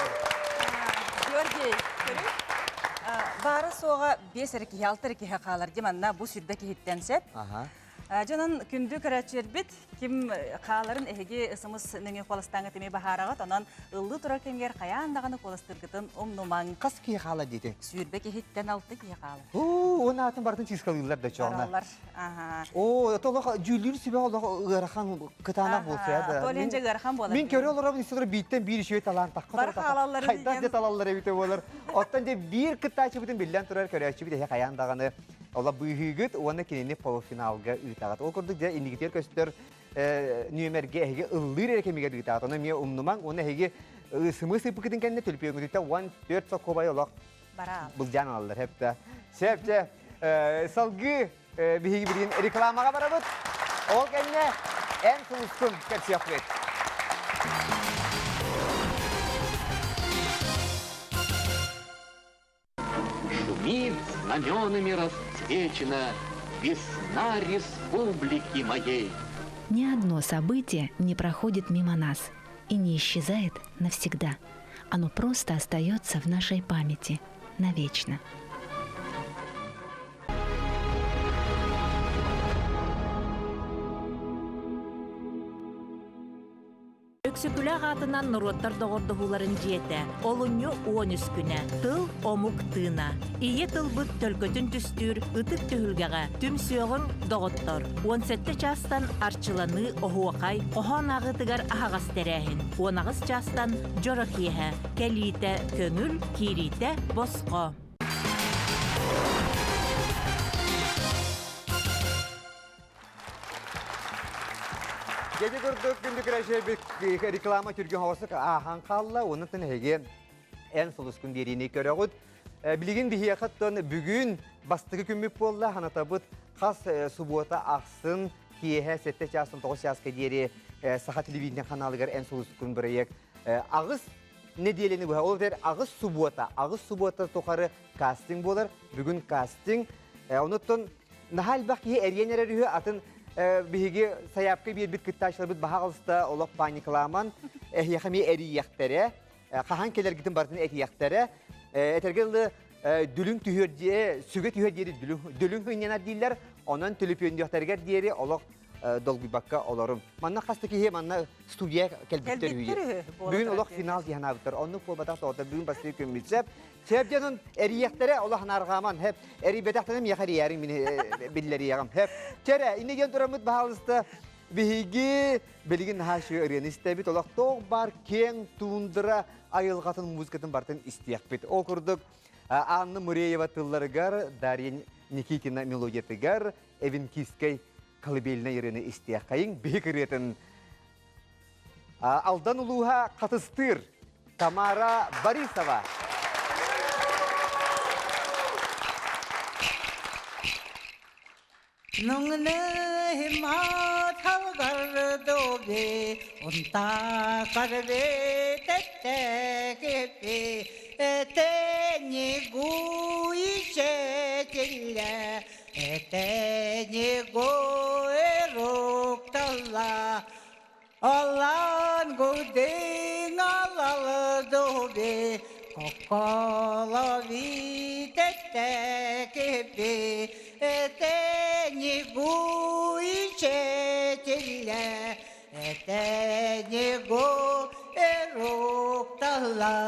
Георгий, көрү. Баара суоҕа биэс эрэ киһи, алта эрэ киһи хаалар дии манна бу сүрбэ киһиттэн сөп. Дьонон күндү көрөөччүлэрбит ким хааларын эһиги СМС нөҥүө куоластааҥҥыт эмиэ баһаараҕыт. Онон ыллыы турар кэмигэр хайаан даҕаны куоластыыргытын умнумаҥ. Хас киһи хаала диэтиҥ? 20 киһиттэн 6 киһи хаалар. Оо, уон аатын барытын чыыскалыыллар да чоҕуна. Бараллар. Аха. Оо, это олох дьүүллүүр сүбэ олох ыарахан кытаанах буолсуйа да. Толя дьэ ыарахан буолар. Мин көрө олоробун истэ бииртэн биир үчүгэй талаан тахха Бар хаалалларын Хайдах дьэ талаллар эбитэ буолар. Оттон дьэ биир кыттааччыбытын биллэн турар көрөөччүбүт эһэ хайаан даҕаны Ола быыһыыгыт уонна кинини полуфиналга ыытаҕыт. Ол курдук дьэ иннигитигэр көстөр нүөмэргэ эһиги ыллыыр эрэ кэмигэр ыытаҕыт. Ону эмиэ умнумаҥ уонна эһиги сымыы сыыппыкытын кэннэ төлөпүөҥҥүтүттэн 14 сокуобай олох былдьаан алаллар. Хэптэ. Сөп дьэ. Салгыы биһиги билигин рекламаҕа барабыт. Ол кэннэ эн сулускун кэпсиэхпит. Шумит знаменами расцвечена весна республики моей. Ни одно событие не проходит мимо нас и не исчезает навсегда. Оно просто остается в нашей памяти навечно. Өксөкүлээх аатынан норуоттар доҕордоһууларын дьиэтэ олунньу 13 күнэ тыл омук тыына ийэ тылбыт төлкөтүн түстүүр ытык түһүлгэҕэ түмсүөҕүҥ доҕоттор 17 чаастан арчыланыы оһуохай хоһоон ааҕыытыгар аһаҕас тэрээһин 18 чаастан дьоро киэһэ кэлиитэ көҥүл киириитэ босхо Дьэди курдук күндү көрөөччүлэрбит реклама түргэн хоҕосук ааһан хаалла. Онон эһиги эн сулускун биэриини көрөҕүт. Билигин биһиэхэ оттон бүгүн бастакы күммүт буолла. Ханатабыт хас субуота ахсын киэһэ 7 чаастан 9 чааска диэри Саха телевидение ханаалыгар эн сулускун бырайыак аҕыс нэдиэлэни быһа ол эбэтэр аҕыс субуота аҕыс субуота тухары кастинг буолар. Бүгүн кастинг. Онуттан Наһаа элбэх киһи эрийэн эрэр үһү, атын биһиги сайаапка биэрбит кыттааччыларбыт баһаҕалыста олох паникалааман, эһиэхэ эмиэ эрийиэхтэрэ, хаһан кэлэргитин барытын этиэхтэрэ. Этэргэ дылы дүлүҥ түһүөр диэ, сүгэ түһүөр диэри дүлүҥ һынньанар дииллэр, онон төлөпүөннүөхтэригэр диэри олох долгуйбакка олорум. Манна хас да киһи манна студия кэлбиттэр үһү. Бүгүн олох финал дии санаабыттар. Оннук буолбатах тоҕото бүгүн бастакы күммүт сөп. Сөп дьонун эрийиэхтэрэ олох анаарҕааман хэп эрийбэтэхтэринэ миэхэ эрийээриҥ мин биллэриэҕим хэп. Чэрэ иннэ диэн тураммыт баһаалыста биһиги билигин наһаа үчүгэй ырыаны истэбит олохтоох бар киэҥ туундра айылҕатын музыкатын барытын истиэхпит. Ол курдук Анна Муреева тылларыгар, Дарья Никитина мелодиятыгар Эвенкийскэй колыбельнай ырыаны истиэххэйиҥ. Биһик ырыатын Алдан улууһа Хатыстыыр Тамара Борисова. Nungne Madhav कर दोगे उनता करवे तेते के पे ते गुई चे चिल्ले ते गोए रोक तला Alan guding alal dobe kokolo vitete kepe ete ni gui chetille ete ni go eruktala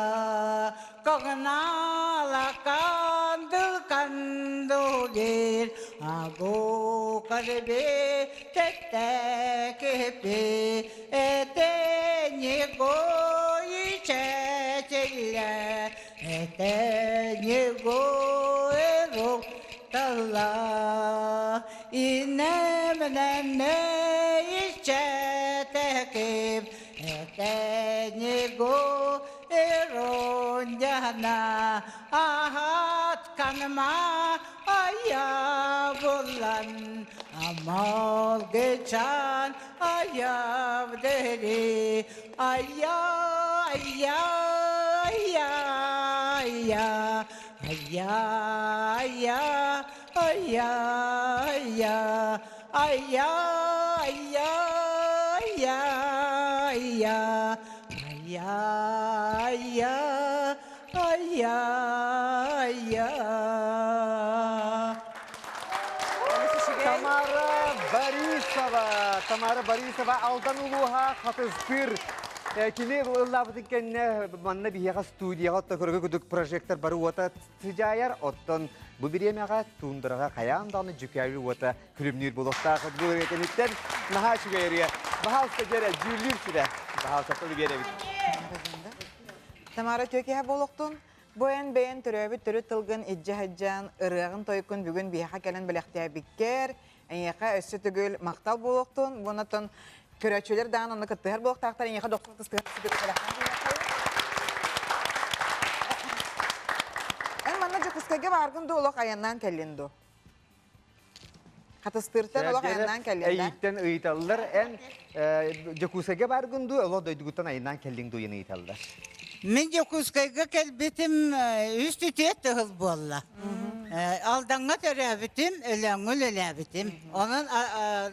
kognala kandıl kandugir ago karbe tete kepe ete ni goi chetille ete ni go eruktala inemne içete kep ete ni go eronjana ahat kanma ayabulan amal geçen ayav deri aya aya aya aya aya aya aya aya aya aya aya aya aya aya aya Тамара Борисова, Тамара Борисова Алдан улууһа Хатыстыр. Кини ыллаабытын кэннэ манна биһиэхэ студияҕа отто көргө күдүк прожектор бары уота сыдьаайар, оттон бу бириэмэҕэ туундараҕа хайаан даҕаны дьүкээбил уота күлүмнүүр буолуохтаах бу кэнниттэн наһаа үчүгэй ырыа. Баһаалыста дьэрэ дьүүллүүр сүбэ. Баһаалыста тылы биэрэбит. Тамара Төкеһэ буолуохтун. Бу эн бэйэн төрөөбүт төрүт тылгын илдьэ сылдьан, ырыаҕын тойуккун бүгүн биһиэхэ кэлэн бэлэхтээбиккэр, эйиэхэ өссө төгүл махтал буолуохтун. Буонаттан көрөөччүлэр даҕаны онно кыттыһар буолуохтаахтар, эйиэхэ дохсун кыстыһар бэлэхтээн Эн манна Дьокуускайга бааргын дуу, олох айаннаан кэллин дуу? Хатыстыыртан олох айаннаан кэллин да? Эйииттэн ыйыталлар, эн Дьокуускайга бааргын дуу, олох дойдугуттан айаннаан кэллиҥ дуу диэн ыйыталлар. Мин Дьокуускайга кэлбитим үс түтүөт тыһыл буолла. Алдаҥҥа төрөөбүтүм, Өлөөҥҥө үлэлээбитим. Онон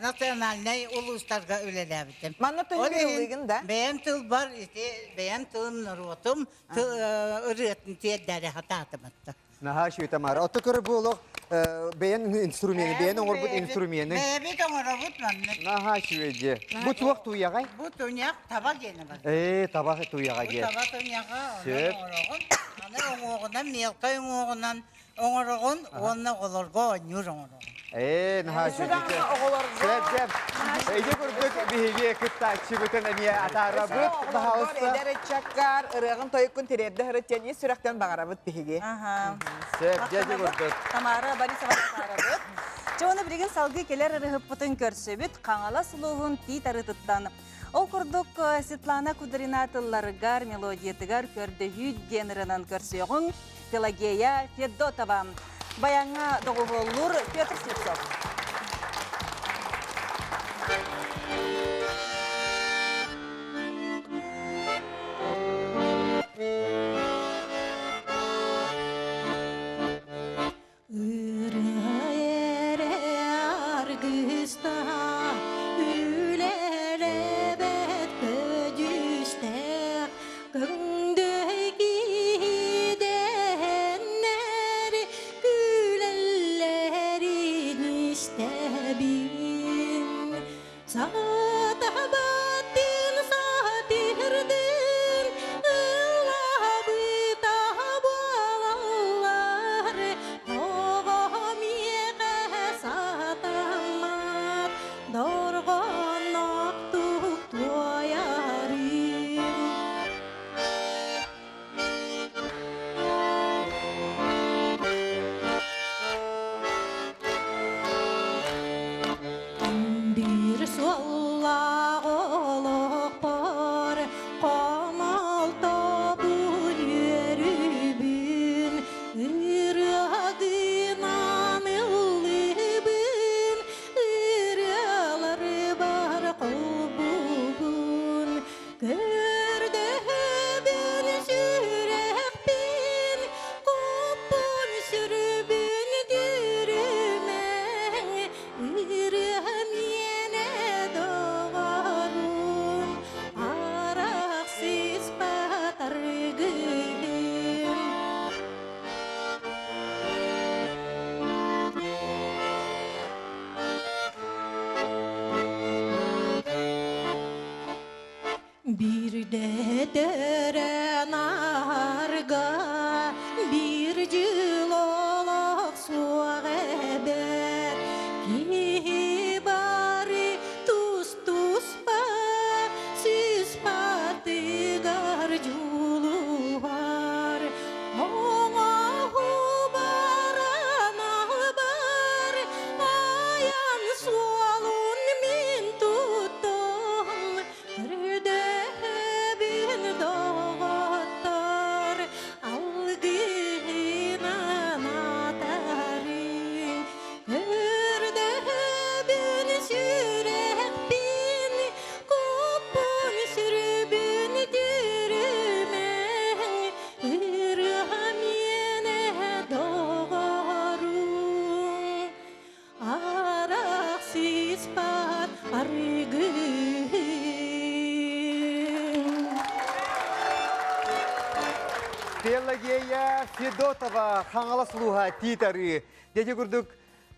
национальнай улуустарга үлэлээбитим. Манна төһө ыллыгын да? Бэйэм тылбар ити бэйэм тылым норуотум ырыатын тиэрдээри хатаатым атта. Наһаа үчүгэй Тамара. Отто көрө бу олох бэйэн инструмены, бэйэн оҥорбут инструмены. Бэйэбит оҥоробут маннык. Наһаа үчүгэй дьиэ. Бу туох тууйаҕай? Бу туйах таба диэни бар. Ээ, таба туйаҕа дьиэ. Бу таба туйаҕа, онон оҥороҕун. Аны уҥуоҕунан, мелкай уҥуоҕунан оҥороҕун уонна оҕолорго оонньуур оҥороҕун. Ээ, наһаа үчүгэй. Оҕолорго. Сөп, сөп. Ити курдук биһиги кыттааччыбытын эмиэ атаарабыт. Баһаалыста. Эдэр ыччаккар ырыаҕын тойуккун тириэрдэ сырыт диэн ис сүрэхтэн баҕарабыт биһиги. Сөп, дьэ ити курдук. Тамара Борисова атаарабыт. Дьэ, уонна билигин салгыы кэлэр ырыһыппытын көрсөбүт Хаҥалас улууһун Тиит Арыытыттан. Ол курдук Светлана Кудрина тылларыгар, мелодиятыгар көрдөһүү диэн ырыанан көрсүөҕүҥ. Пелагея Федотова. Баяҥҥа доҕуһуоллуур Петр Слепцов. Ырыа эрэ аргыстаах, үлэлээбэт көдьүүстээх, көҥдөй киһи күлэллэрин истэбин. Сатабатын сатырдын, ыллаабыта буолаллар, тоҕо миэхэ сатаммат, дорҕоонноохтук туойарым. Биир суоллаах олохпор хомолтобун үөрүүбүн ырыа гынан ыллыыбын. Пелагея Федотова Хаҥалас улууһа Тиит Арыы. Дьэ курдук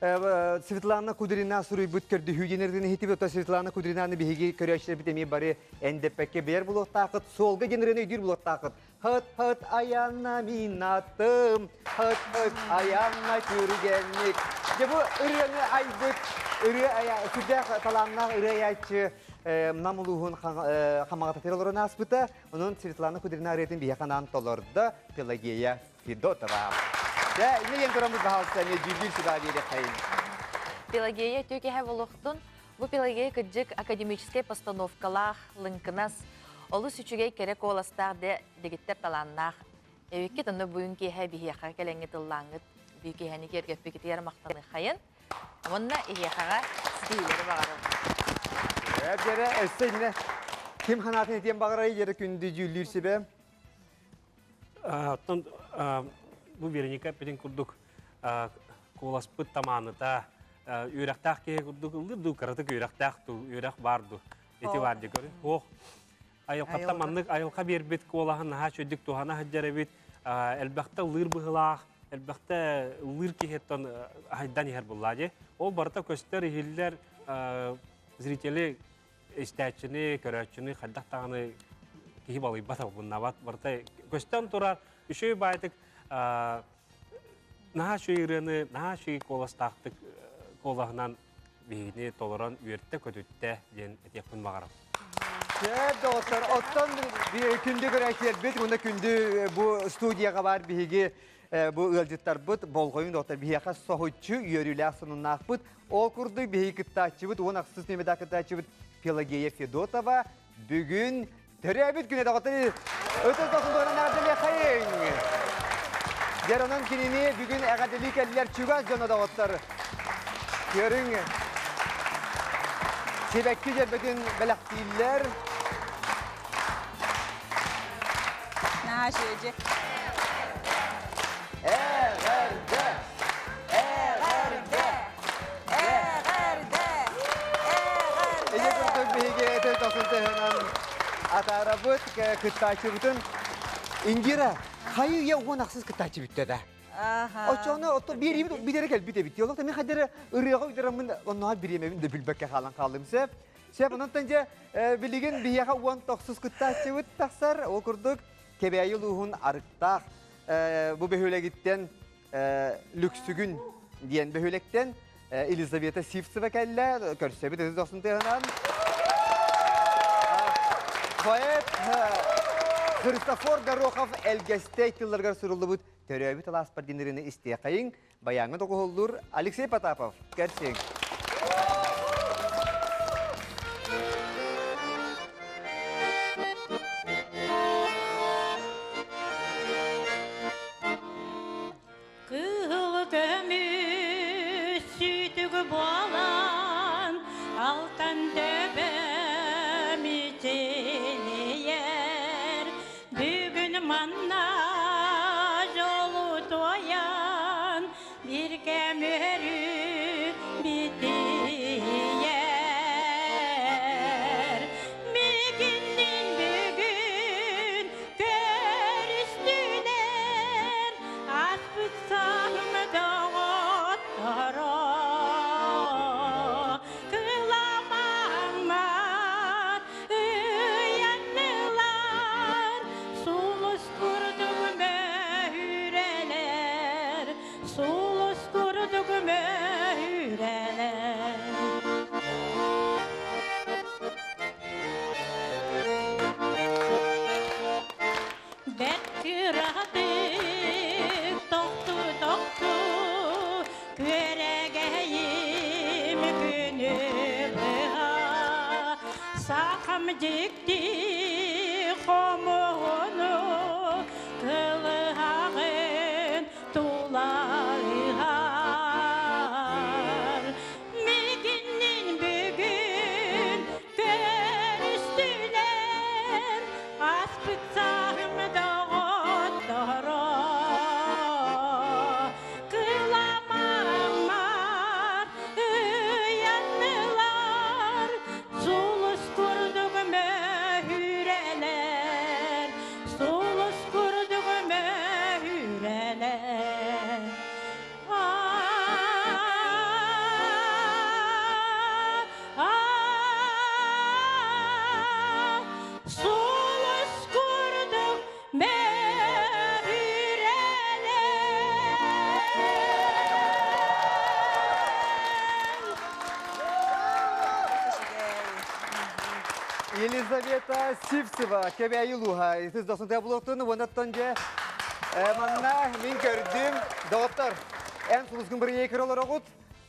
Светлана Кудрина суруйбут көрдөһүү диэн ырытын иһитибит. Оттон Светлана Кудринаны биһиги көрөөччүлэрбит эмиэ бары эндэппэккэ билэр булуохтаахыт, суолга диэн ырыаны өйдүүр булуохтаахыт. Хыт-хыт аянна минатым, хыт-хыт аянна түргэнник. Дьэ бу ырыаны айбыт ырыа ая сүрдээх талааннаах ырыа айааччы Нам улууһун Хамаҕататыгар олорон ааспыта. Онон Светлана Кудрина ырыатын биһиэхэ анаан толордо Пелагея Федотова. Дьэ, инньэ диэн тураммыт баһаалыста эмиэ дьүүллүүр сүбэҕэ биэриэххэйин. Пелагея үтүө болуохтун. Бу Пелагея кырдьык академическай постановкалаах, лыҥкынас, олус үчүгэй кэрэ куоластаах де дэгиттэр талааннаах. Эбиккит онно бүгүн киэһэ биһиэхэ кэлэҥҥит ыллааҥҥыт, бүү киэһэни киэргэппикитигэр махтаныаххайын. Уонна эһиэхэҕэ ситиһиилэри баҕарабын. Дьэрэ, өссө иннэ ким санаатын этиэн баҕарай дьэрэ күндү дьүүллүүр сүбэ. Оттон бу Вероника эппитин курдук куоласпыт тамааныта үөрэхтээх киһи курдук ыллыр дуу, кыратык үөрэхтээх дуу, үөрэх баар дуу. Ити баар дии көрүн. Ох, айылҕаттан маннык айылҕа биэрбит куолаһын наһаа үчүгдүк туһана сылдьар эбит. Элбэхтэ ыллыыр быһыылаах, элбэхтэ ыллыыр киһиттэн хайдан иһэр буллаа дии. Ол барыта көстөр, иһиллэр, зрители истээччини, көрөөччүнү хайдах даҕаны киһи балыйбат, албыннабат. Барыта көстөн турар, үчүгэй баайтык наһаа үчүгэй ырыаны, наһаа үчүгэй куоластаахтык куолаһынан биһигини толорон үөртэ-көтүттэ диэн этиэхпин баҕарабын. Сөп, доҕоттор, оттон күндү көрөөччүлэрбит уонна күндү бу студияҕа баар биһиги бу ыалдьыттарбыт болҕойуҥ доҕоттор биһиэхэ соһуччу үөрүүлээх сонуннаахпыт. Ол курдук биһиги кыттааччыбыт 16 нүөмэрдээх кыттааччыбыт Пелагея Федотова бүгүн төрөөбүт күнэ доҕоттор ытыс дохсун туһунан эҕэрдэлиэххэйиҥ! Дьэр онон кинини бүгүн эҕэрдэлии кэллилэр чугас дьоно доҕоттор. Көрүҥ, сибэкки дьөрбөтүн бэлэхтииллэр. Наһаа үчүгэй. Эҕэрдэ! Эҕэрдэ! Эҕэрдэ! Эҕэрдэ! Ити курдук биһиги этэ тохсун тыһынан атаарабыт кыттааччыбытын Индира хайы үйэ 16 кыттааччы бүттэ да. Оччоҕуна ото биэриибит битэре кэлбит эбит. Олох мен хадары ырыаға уйдараммын онноға бириэмэбин да билбэккэ хаалан хааллым сөп. Сөп онон дьэ билигин биһиэхэ 19 кыттааччыбыт тахсар. Ол курдук Кэбээйи улууһун арыктаах бу бөһүөлэгиттэн Лүксүгүн диэн бөһүөлэктэн Елизавета Сивцева кэллэ. Көрсөбүт ытыс дохсун тыаһынан. Поэт Христофор Горохов Элгэстэй тылларыгар суруллубут Төрөөбүт алааспар диэн ырыаны истиэхэйиҥ. Баяҥҥа доҕуһуоллуур Алексей Потапов. Кэрсиҥ. Кыһыл көмүс сүүтүк буолан, алтан төбөм ичилийэр. Бүгүн манна дьолу туойан, биир кэм үөрүү битийэр. Мигиннин бүгүн көрүстүлэр, аспыт саһым доҕотторо. Кыламаммат ыйаннылар, сулус курдук мөһүрэлэр, сулус курдук мөһүрэлэр. Бэрт кыратык тохту-тохту күөрэгэйим күнү быһа сахам дьикти хомуһуну кылыһаҕын тулаыһар мигиннин бүгүн көрүстүлэр аспыт сааһым доҕотторо кыламаммар ыйаннылар сулус курдук мөһүрэлэр сулус курдук мөһүрэлэр. Елизавета Сивцева, Кэбээйи улууһа, итис досунтая булуохтун, уонаттан дьэ, манна мин көрдүм, доҕоттор, эн сулускун бырыйа көрө олороҕут,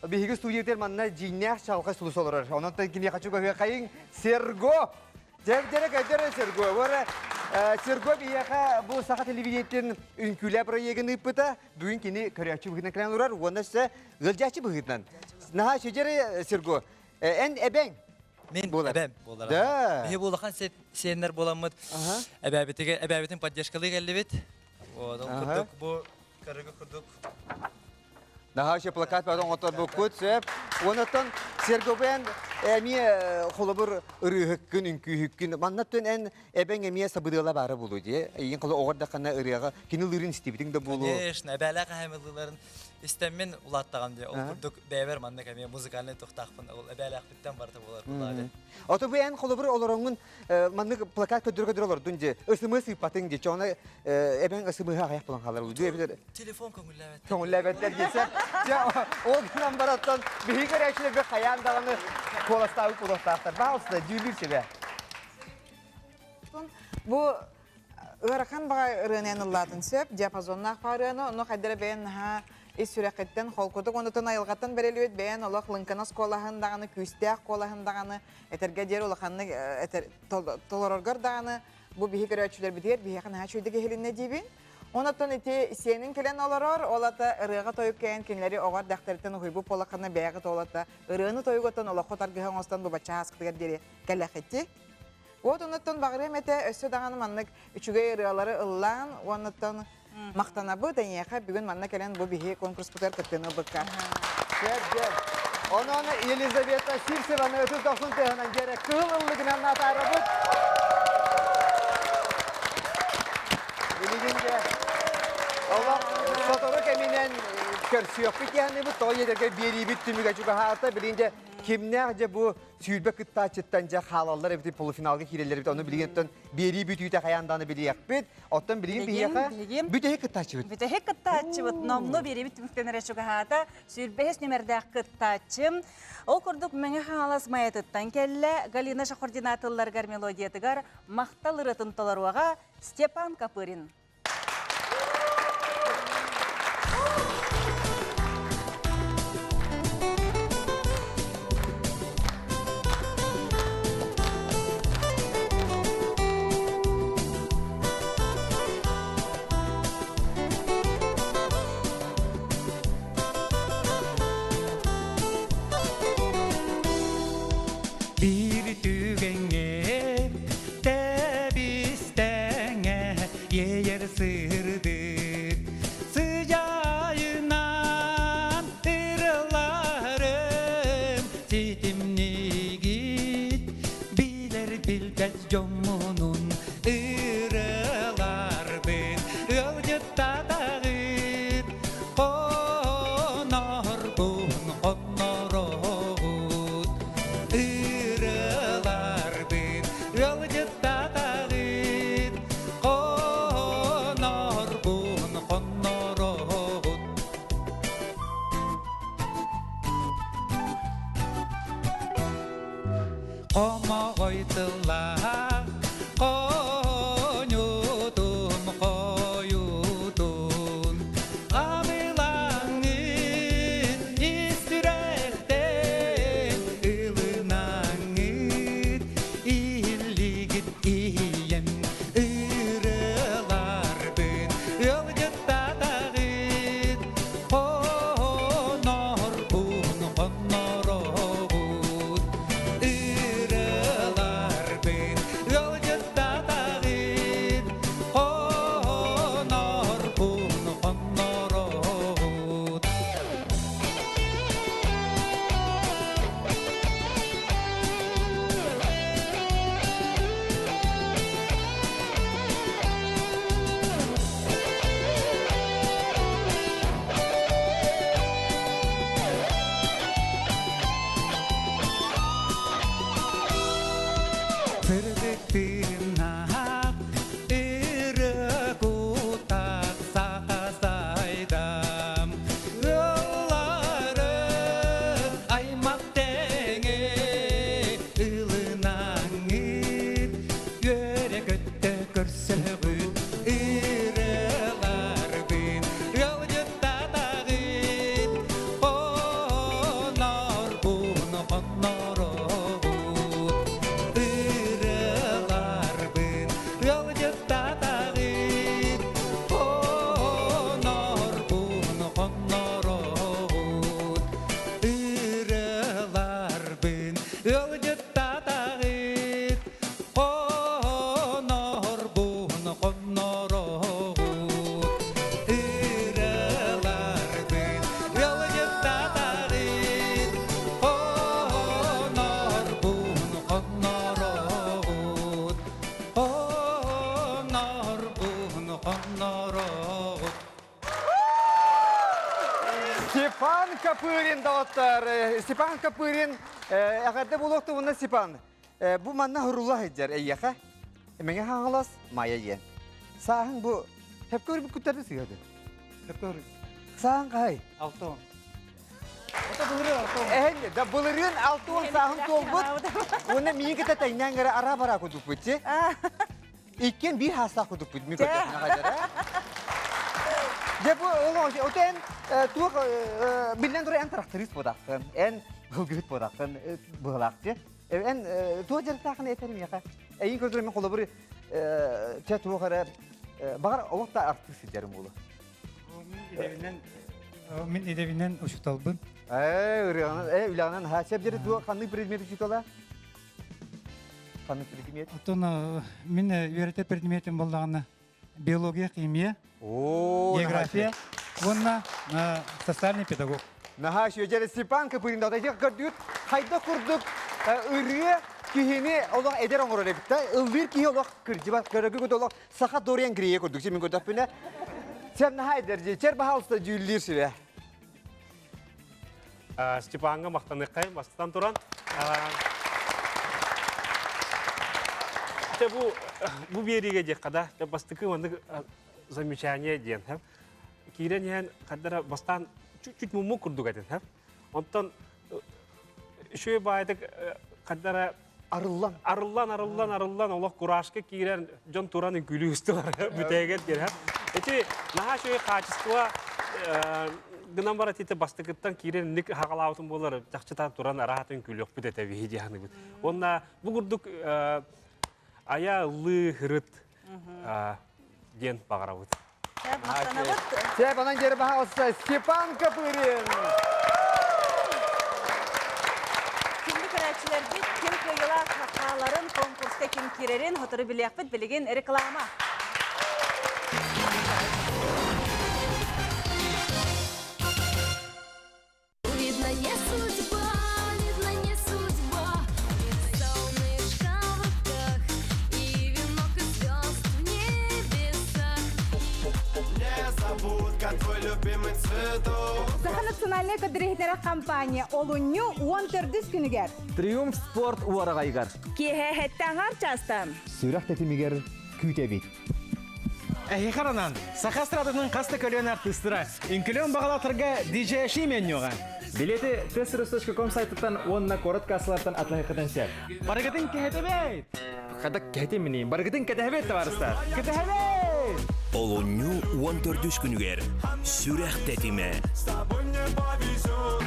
биһиги студиятыгар манна дьиҥнээх чаҕылхай сулус олорор. Онон киниэхэ чугаһыахайыҥ Серго! Дьэрдэрэ көдөрө Серго. Бара Серго биһиэхэ бу саха телевидениетин үҥкүүлээ проегын ыыппыта. Бүгүн кини көрөөччү быһыытынан кэлэн олорор уонна өссө ыалдьааччы быһыытынан. Наһаа сүдьэрэ Серго. Эн эбэҥ Мин буолар. эбэм буолар. Да. Биһи бу улахан сиэннэр буоламмыт эбээбитигэ эбээбитин поддержкалыы кэллибит. Вот, ол курдук бу көрүгү курдук Наһаа еще плакат баар оҥоторбуккут сөп. Онотон Сергобен эмиэ холобур ырыыһыккын, үҥкүүһүккүн. Манна эн эбэҥ эмиэ сабыдыала баара буолуо дии. Эйигин холо оҕордаххына ырыаҕа кини ылыырын истибитиҥ да буолуо. Конечно, эбээлээх эһэм ылыыларын истэммин улааттаҕым дии. Ол курдук бэйэбэр маннык эмиэ музыкальнай туохтаахпын ол эбээлээхпиттэн барыта буолар буоллаҕа дии. Ото бу эн холобур олороҥҥун маннык плакат көдөрө-көдөрө олордун дии. Ысымы сыыппатыҥ дии. Чоҕуна эбэҥ ысымыһа аҕыйах буолан хаалар дуу эбэтэр Телефон көҥүллээбэттэр. Көҥүллээбэттэр диэсэ. Дьэ, ол гынан бараттан биһиги көрөөччүлэргэ хайаан даҕаны куоластаабыт буолуохтаахтар. Баалыста, дьүүллүүр сүбэ. Бу ыарахан баҕа ырыанан ыллаатын сөп, диапазоннаах ырыаны, онно хайдара бэйэн наһаа ис сүрэххиттэн холкутук онутун айылҕаттан бэрэлүөт бэйэн олох лыҥканас куолаһын даҕаны, күүстээх куолаһын даҕаны, этэргэ диэри улаханнык толороргор даҕаны бу биһи көрөөччүлэрбитигэр биһиэхэ наһаа үчүгэйдик иһилиннэ диибин. Онотон ити сиэнин кэлэн олорор, ол ата ырыаҕа тойук кэйэн кинилэри оҕо эрдэхтэриттэн уһуйбут буоллаххына бэйэҕит ол ата ырыаны тойугуттан олоххо таргыһа оҥостон бу бачча ааскытыгар диэри кэлэхити. Вот онуттан баҕарыам этэ өссө даҕаны маннык үчүгэй ырыалары ыллаан уоннуттан махтанабыт эйиэхэ бүгүн манна кэлэн бу биһи конкурспутугар кыттыыны ылбыкка. Сөп, сөп. Онон Елизавета Сивцеваны 39 тыһынан дьэрэ кыһыл ыллыгынан атаарабыт. Билигин де олох сотору кэминэн көрсүөхпүт яһаныбыт, тоҕо иэдэргэ биэриибит түмүгэ чугаһаата. Билигин де кимнээх же бу сүүрбэ кыттааччыттан дьэ хаалаллар эбит полуфиналга киирэллэр эбит. Ону билигин биэрии бүтүүтэ хайаан даҕаны билиэхпит. Оттон билигин биһиэхэ бүтэһик кыттааччыбыт. Бүтэһик кыттааччыбыт номнуо биэриибит түмүктэнэрэ чугаһаата. Сүүрбэһис нүмердээх кыттааччым. Ол курдук Мэҥэ Хаҥалас Майатыттан кэллэ. Галина Шахурдина тылларыгар мелодиятыгар махтал ырыатын толоруоҕа Степан Копырин. Биир түгэҥҥэ тэбистэҥэ иэйэр сырдык сыдьаайынан ырыларым ситимнигит билэр билбэт дьоммунун ырыларбын ыалдьыттатаҕыт хонорбун хоннороҕут ырыларбын ыалдьыттатаҕыт хонорбун хоннороҕут Хомоҕой тыллаах хоньутун хойутун Абылаҥҥын ис сүрэхтэн ылынаҥҥыт Иһиллигит иһийэн ырыаларбын ыалдьыттатаҕыт Хонорбун хоннороҕут ырыаларбын ыалдьыттатаҕыт. Копырин доҕоттор, Степан Копырин эҕэрдэ буолуохтун уонна Степан, бу манна хурула сылдьар эйиэхэ Мэҥэ Хаҥалас Майа диэн. Сааһыҥ бу хөпкө көрбүккүттэрди сыыһады. Хөпкө көрбүт. Сааһыҥ хаһай? 60. Эһэн да былырыын 60 сааһын туолбут. Уонна миигин кытта тэҥнээн гара ара-бара кудуппут чи. Иккиэн биир хаастаах кудуппут ми көрдөхүнэ хайдара. Дьэ бу ол отен туох биллэн турар эн тракторист буолааххын, эн ылгыһыт буолааххын быһалаахчы. Эн туох дьарыктааххын этэр миэхэ? Эйин көрдөрөр мен холобур чэ туох эрэ баҕар олох да артыыс сылдьарым буолуо. Мин идэбинэн мин идэбинэн учууталбын. Ээ, ырыаҕынан, ээ, үлэҕинэн ха сөп туох ханнык предмет учуутала? Ханнык предмет? Оттон мин үөрэтэр предметим буоллаҕына биология, химия, география уонна социальный педагог. Наһаа үчүгэй. Степан Копырин да көрдүүт хайдах курдук ырыа киһини олох эдэр оҥорор эбит да ыллыыр киһи олох кырдьыбат көрөгү олох саха Дориан Грейе курдук мин көрдөхпүнэ сен наһаа эдэр чер баһаалыста дьүүллүүр сүбэ Степаҥҥа махтаныаххайым бастатан туран. Те бу бу биэриигэ диэххэ да, бастакы маннык замечание диэн, киирэн иһэн хардара бастаан чуть-чуть муммук курдук этин, Онтон үчүгэй баайдык хардара арыллан арыллан арыллан арыллан олох куражка киирэн дьон туран үҥкүүлүү устулар бүтээгэр диэн ити наһаа үчүгэй хаачыстыба гынан баран ити бастакыттан киирэн инник хагалаабытым буолар чахчытан туран араатын үҥкүүлүөхпүт этэ биһи диэханыгыт уонна бу курдук ая ыллыы ырыт диэн баҕарабыт. Сеп, анан жері баһаҕыста Степан Копырин! Күндү көрөөччүлэрбит ким кыайыылаах хааларын конкурска ким киирэрин сотору билиэхпит билигин реклама. Видно, не судьба, видно, не судьба. И солнышко в руках, и венок из звезд в небесах. Незабудка, твой любимый цветок. Саха национальнай көрдөрүһүннэрэр компания олунньу 14 күнүгэр Триумф спорт уораҕайыгар. Киэһэ сэттэ аҥаар чаастан. Сүрэх тэтимигэр күүтэбит. Эһиэхэ ананан, саха эстрадатын хас да көлүөнэ артыыстара үҥкүлүөн баҕалаахтарга DJ Ши менюга. Билети testros.com сайтыттан уонна куорат кассалартан атылаһыаххытын сөп. Барыгытын кэһэтэбит! Хата кэһэтимини, барыгытын кэтэһэбит, табаарыстар! Кэтэһэбит! Олунньу 14 күнүгэр Сүрэх тэтимэ. С тобой мне повезет.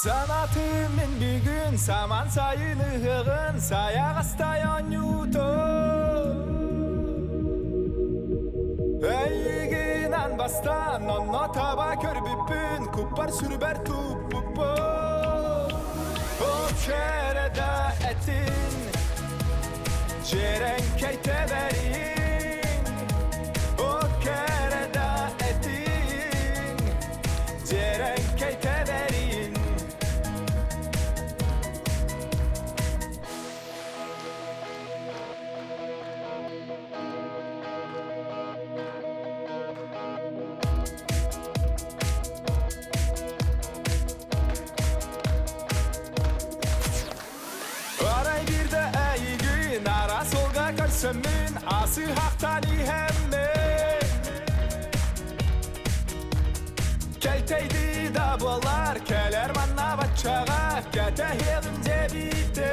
Санатым мен бүгүн саман сайын ыһыҕын сайаҕастай оонньуутун Эйигин аан бастаан онно таба көрбүппүн куппар сүрбэр туппуппун Ол да этин Дьиэрэҥкэй тэбэриҥ Ол кэрэ да этиҥ Дьиэрэҥкэй тэбэриҥ Арай биирдэ эйигин ара суолга көрсөммүн асыһахтан иһэммин Кэлтэйдии да буолар кэлэр манна баччаҕа кэтэһиэҕим диэбитин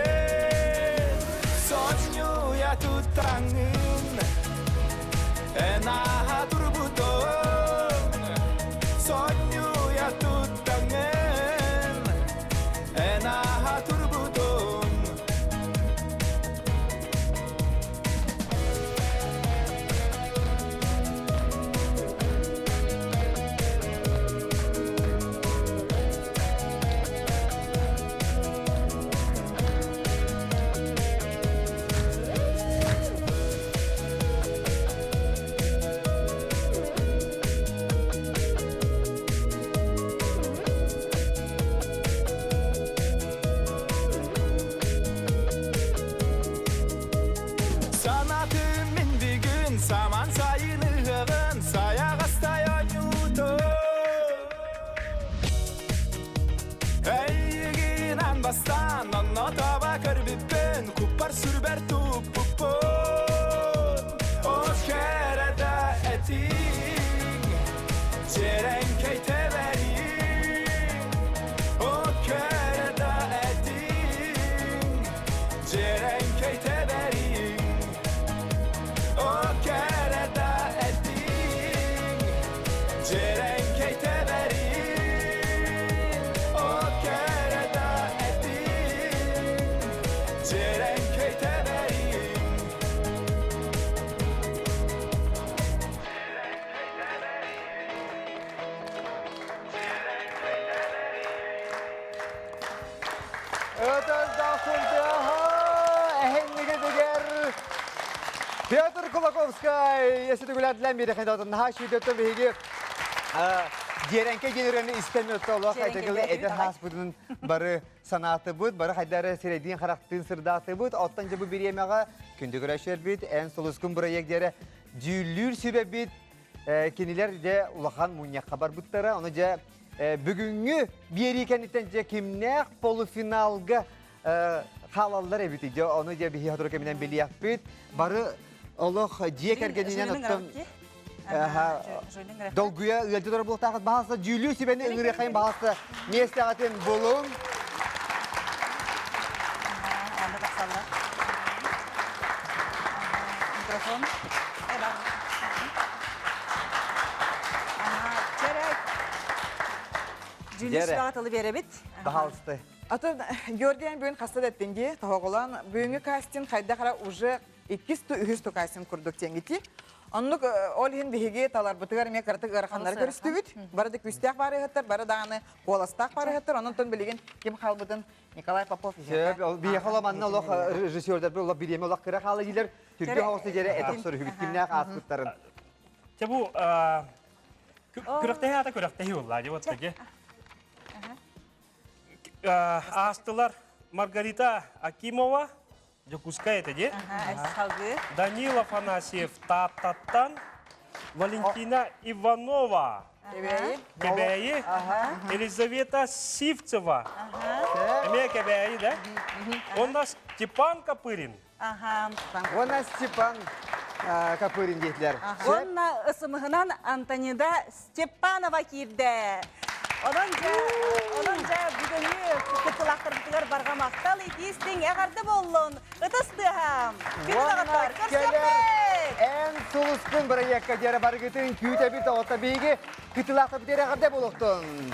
Сонньуйа туттаҥҥын эн ааһа турбутуҥ Сонньуйа туттаҥҥын Эн ааһа турбутуҥ Амбастан, онно таба көрбүппүн, куппар сүрбэр туппуппун. О кэрэ этиҥ, дьэрэҥкэй тэбэриҥ. О кэрэ этиҥ, дьэрэҥкэй тэбэриҥ. О кэрэ этиҥ, дьэрэҥкэй тэбэриҥ. О кэрэ этиҥ, дьэрэҥкэй тэбэриҥ. Өтөр дохсунтыаха эһиннигитигэр Петр Кулаковскай эситигулатлан биэрэхэн дотон наһаа шүйдөттөн биһиги Дьиэрэнкэ диэн ырыаны истэн олох айтагылы эдэр хааспытын бары санаатыбыт, бары хайдары сирэйдиин харахтыын сырдаатыбыт. Оттон дьэ бу бириэмэҕэ күндү көрөөччүлэрбит, эн сулускун бырайыак диэрэ дьүүллүүр сүбэбит кинилэр дьэ улахан мунньахха барбыттара. Ону дьэ бүгүҥҥү биэрии кэнниттэн дьэ кимнээх полуфиналга хаалаллар эбит. Дьэ ону дьэ биһи сотору кэминэн билиэхпит. Бары олох дьиэ кэргэнинэн оттон долгуйа ыалдьытар буолтаахыт баһаалыста дьүүллүүр сүбэни ыҥырыахайын баһаалыста миэстэҕитин булуҥ. Микрофон. Дьүүллүүр сүбэҕэ тылы биэрэбит. Баһаалыста. Атын Георгий бүгүн хаста да эттинги, тоһоҕолоон бүгүҥҥү кастинг хайдах эрэ уже иккис ту үһүс ту кастинг курдук диэҥити. Оннук ол иһин биһиги таларбытыгар эмиэ кыратык ыараханнары көрүстүбүт. Бары да күүстээх баарыһыттар, бары даҕаны куоластаах баарыһыттар. Онон билигин ким хаалбытын Николай Попов иһиэхэ. Сөп, биһиэхэ олох манна олох режиссердарбыт олох бириэмэ олох кыра хаала диилэр. Түргэн оҕус дьиэрэ эт охсор үһүбүт кимнээх ааспыттарын. Чэ бу күрэхтэһии аата күрэхтэһии буолла дии вот таки. Аастылар Маргарита Акимова, Дьокуускай этэ дии. Данил Афанасьев Тааттаттан, Валентина Иванова Кэбээйи, Елизавета Сивцева эмиэ Кэбээйи да? Уонна Степан Копырин. Уонна Степан Копырин диэтилэр. Уонна ысымыһынан Антонида Степанова киирдэ. Онон дьэ, онон дьэ бүгүҥҥү кыттылаахтарбытыгар барҕа махтал итиистиҥ эҕэрдэ буоллун. Ытыс тыаһа. Күн аҕаттар, көрсүөхпүт! Эн сулускун бырайыакка диэри барыгытын күүтэбит оҕото биһиги кытылаахтарбыт эҕэрдэ буолуохтун.